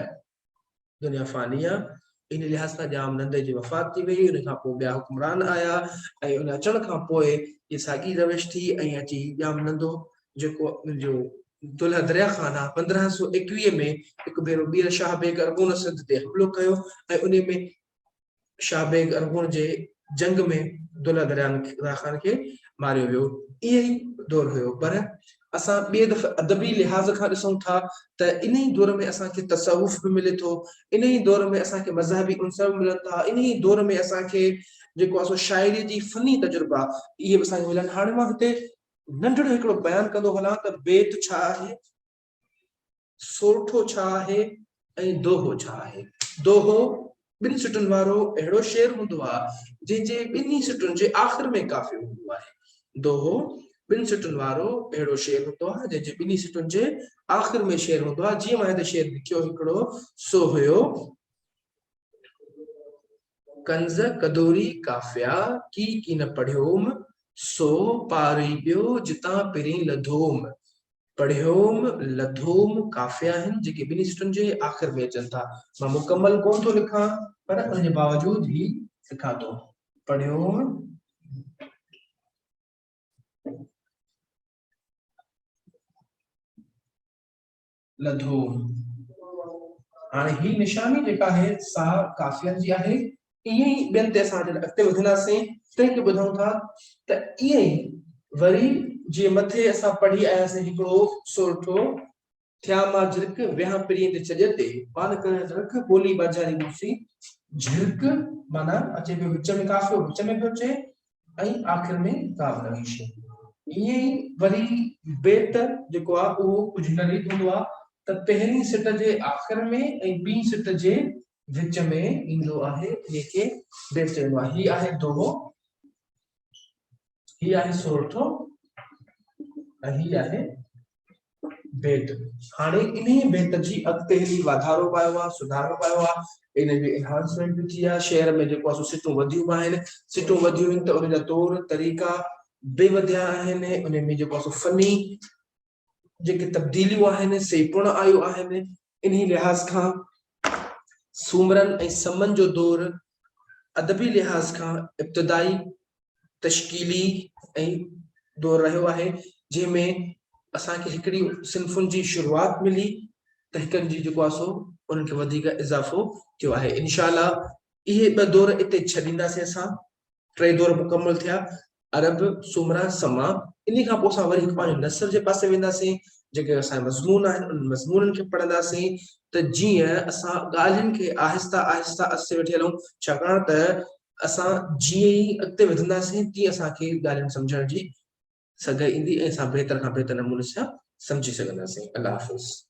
دنيا فاني آ ان لحاظ کان ڄام نندي جي وفات ٿي وئي ان کان پوء ٻيا حڪمران آيا ۽ ان اچڻ کان پوء هي ساڳي روش ٿي ۽ اچي ڄام نندو جيڪو جو دولهه دريا خان آ 1521 ۾ هڪ ڀيرو ٻيهر شاهه بيگ ارغون سنڌ تي حملو ڪيو ۽ ان ۾ شاهه بيگ ارغون جي جنگ ۾ دولهه دريا خان کي ماريو ويو. اهو ئي دور هيو پر اسان ٻئي دفعي ادبي لحاظ کان ڏسون ٿا ته انهي دور ۾ اسان کي تصوف به ملي ٿو، انهي دور ۾ اسان کي مذهبي عنصر به ملن ٿا، انهي دور ۾ اسان کي جيڪو آهي سو شاعري جي فني تجربا اهي به اسان کي ملن. هاڻي مان هتي ننڍڙو هڪڙو بيان ڪندو هلان ته بيت ڇا آهي؟ سورٺو ڇا آهي ۽ دوهو ڇا آهي؟ دوهو ٻن سٽن وارو اهڙو شعر هوندو آهي، جنهن جي ٻنهي سٽن جي آخر ۾ قافيو هوندو آهي. دوهو ٻن سٽن وارو اهڙو شعر هوندو آهي، جنهن جي ٻنهي سٽن جي آخر ۾ شعر هوندو آهي. جيئن مان هتي شعر لکيو هڪڙو سو هيو. ڪنز ڪدوري ڪافيا، ڪي ڪين پڙهيوم، سو پارئي پيو جتان پرين لڌوم. پڙهيوم، لڌوم قافيا آهن جيڪي ٻنهي سٽن جي آخر ۾ اچن ٿا. مان مڪمل ڪونه ٿو لکان پر ان جي باوجود هي لکان ٿو. پڙهيوم. لڌو. هاڻي هي نشاني جيڪا آهي سا قافين جي آهي. ائين ئي ٻين تي اسان جڏهن اڳتي وڌنداسين تنهن کي ٻڌون ٿا ته ائين ئي وري جيئن مٿي اسان پڙهي آياسين هڪڙو سورٺو ٿيان مان جھرڪ ويهان پرينء جي چڄ تي مان ڪريان جھرڪ ٻولي ٻاجھاري مون سين جھرڪ معنيٰ اچي پيو وچ ۾ قافيو وچ ۾ پيو اچي ۽ آخر ۾ ڪا به نه وئي شيء. ائين ئي وري بيت جيڪو آهي اهو ڪجهه هن ريت هوندو آهي ته پهرين سٽ جي آخر ۾ ۽ ٻي سٽ جي وچ ۾ ايندو آهي انهي کي بيت چئبو آهي. هي آهي دوهو، هي آهي سورٺو ۽ هي آهي بيت. هاڻي انهيء بيت جي اڳتي هلي واڌارو به آيو آهي، سڌارو به آيو آهي، ان جي انهانسمينٽ به ٿي آهي، شعر ۾ جيڪو آهي سو سٽون وڌيون به آهن، سٽون وڌيون آهن ته ان جا طور طريقا به وڌيا آهن، ان ۾ جيڪو آهي سو فني جيڪي تبديليون آهن سي پڻ آيون آهن، انهي لحاظ کان سومرن ۽ سمن جو دور ادبي لحاظ کان ابتدائي تشڪيلي ۽ دور رهيو آهي، جنهن ۾ اسان کي هڪڙي صنفن جي شروعات ملي ته هڪن جي جيڪو آهي سو انهن کي وڌيڪ اضافو ٿيو آهي. انشاء الله اهي ٻه دور اتي ڇڏينداسين اسان. ٽي دور مڪمل ٿيا، عرب، سومرا، سما. انهي کان پوء اسان وري هڪ پنهنجو نثر جي پاسي وينداسين، جيڪي اسان جا مضمون آهن، انهن مضمونن کي پڙهنداسين ته جيئن اسان ڳالهين کي آهستي آهستي اڳتي وٺي هلون، ڇاڪاڻ ته اسان جيئن ئي اڳتي وڌنداسين تيئن اسان کي ڳالهين سمجهڻ جي سگهه ايندي ۽ اسان بهتر کان بهتر نموني سان سمجهي سگهنداسين. الله حافظ.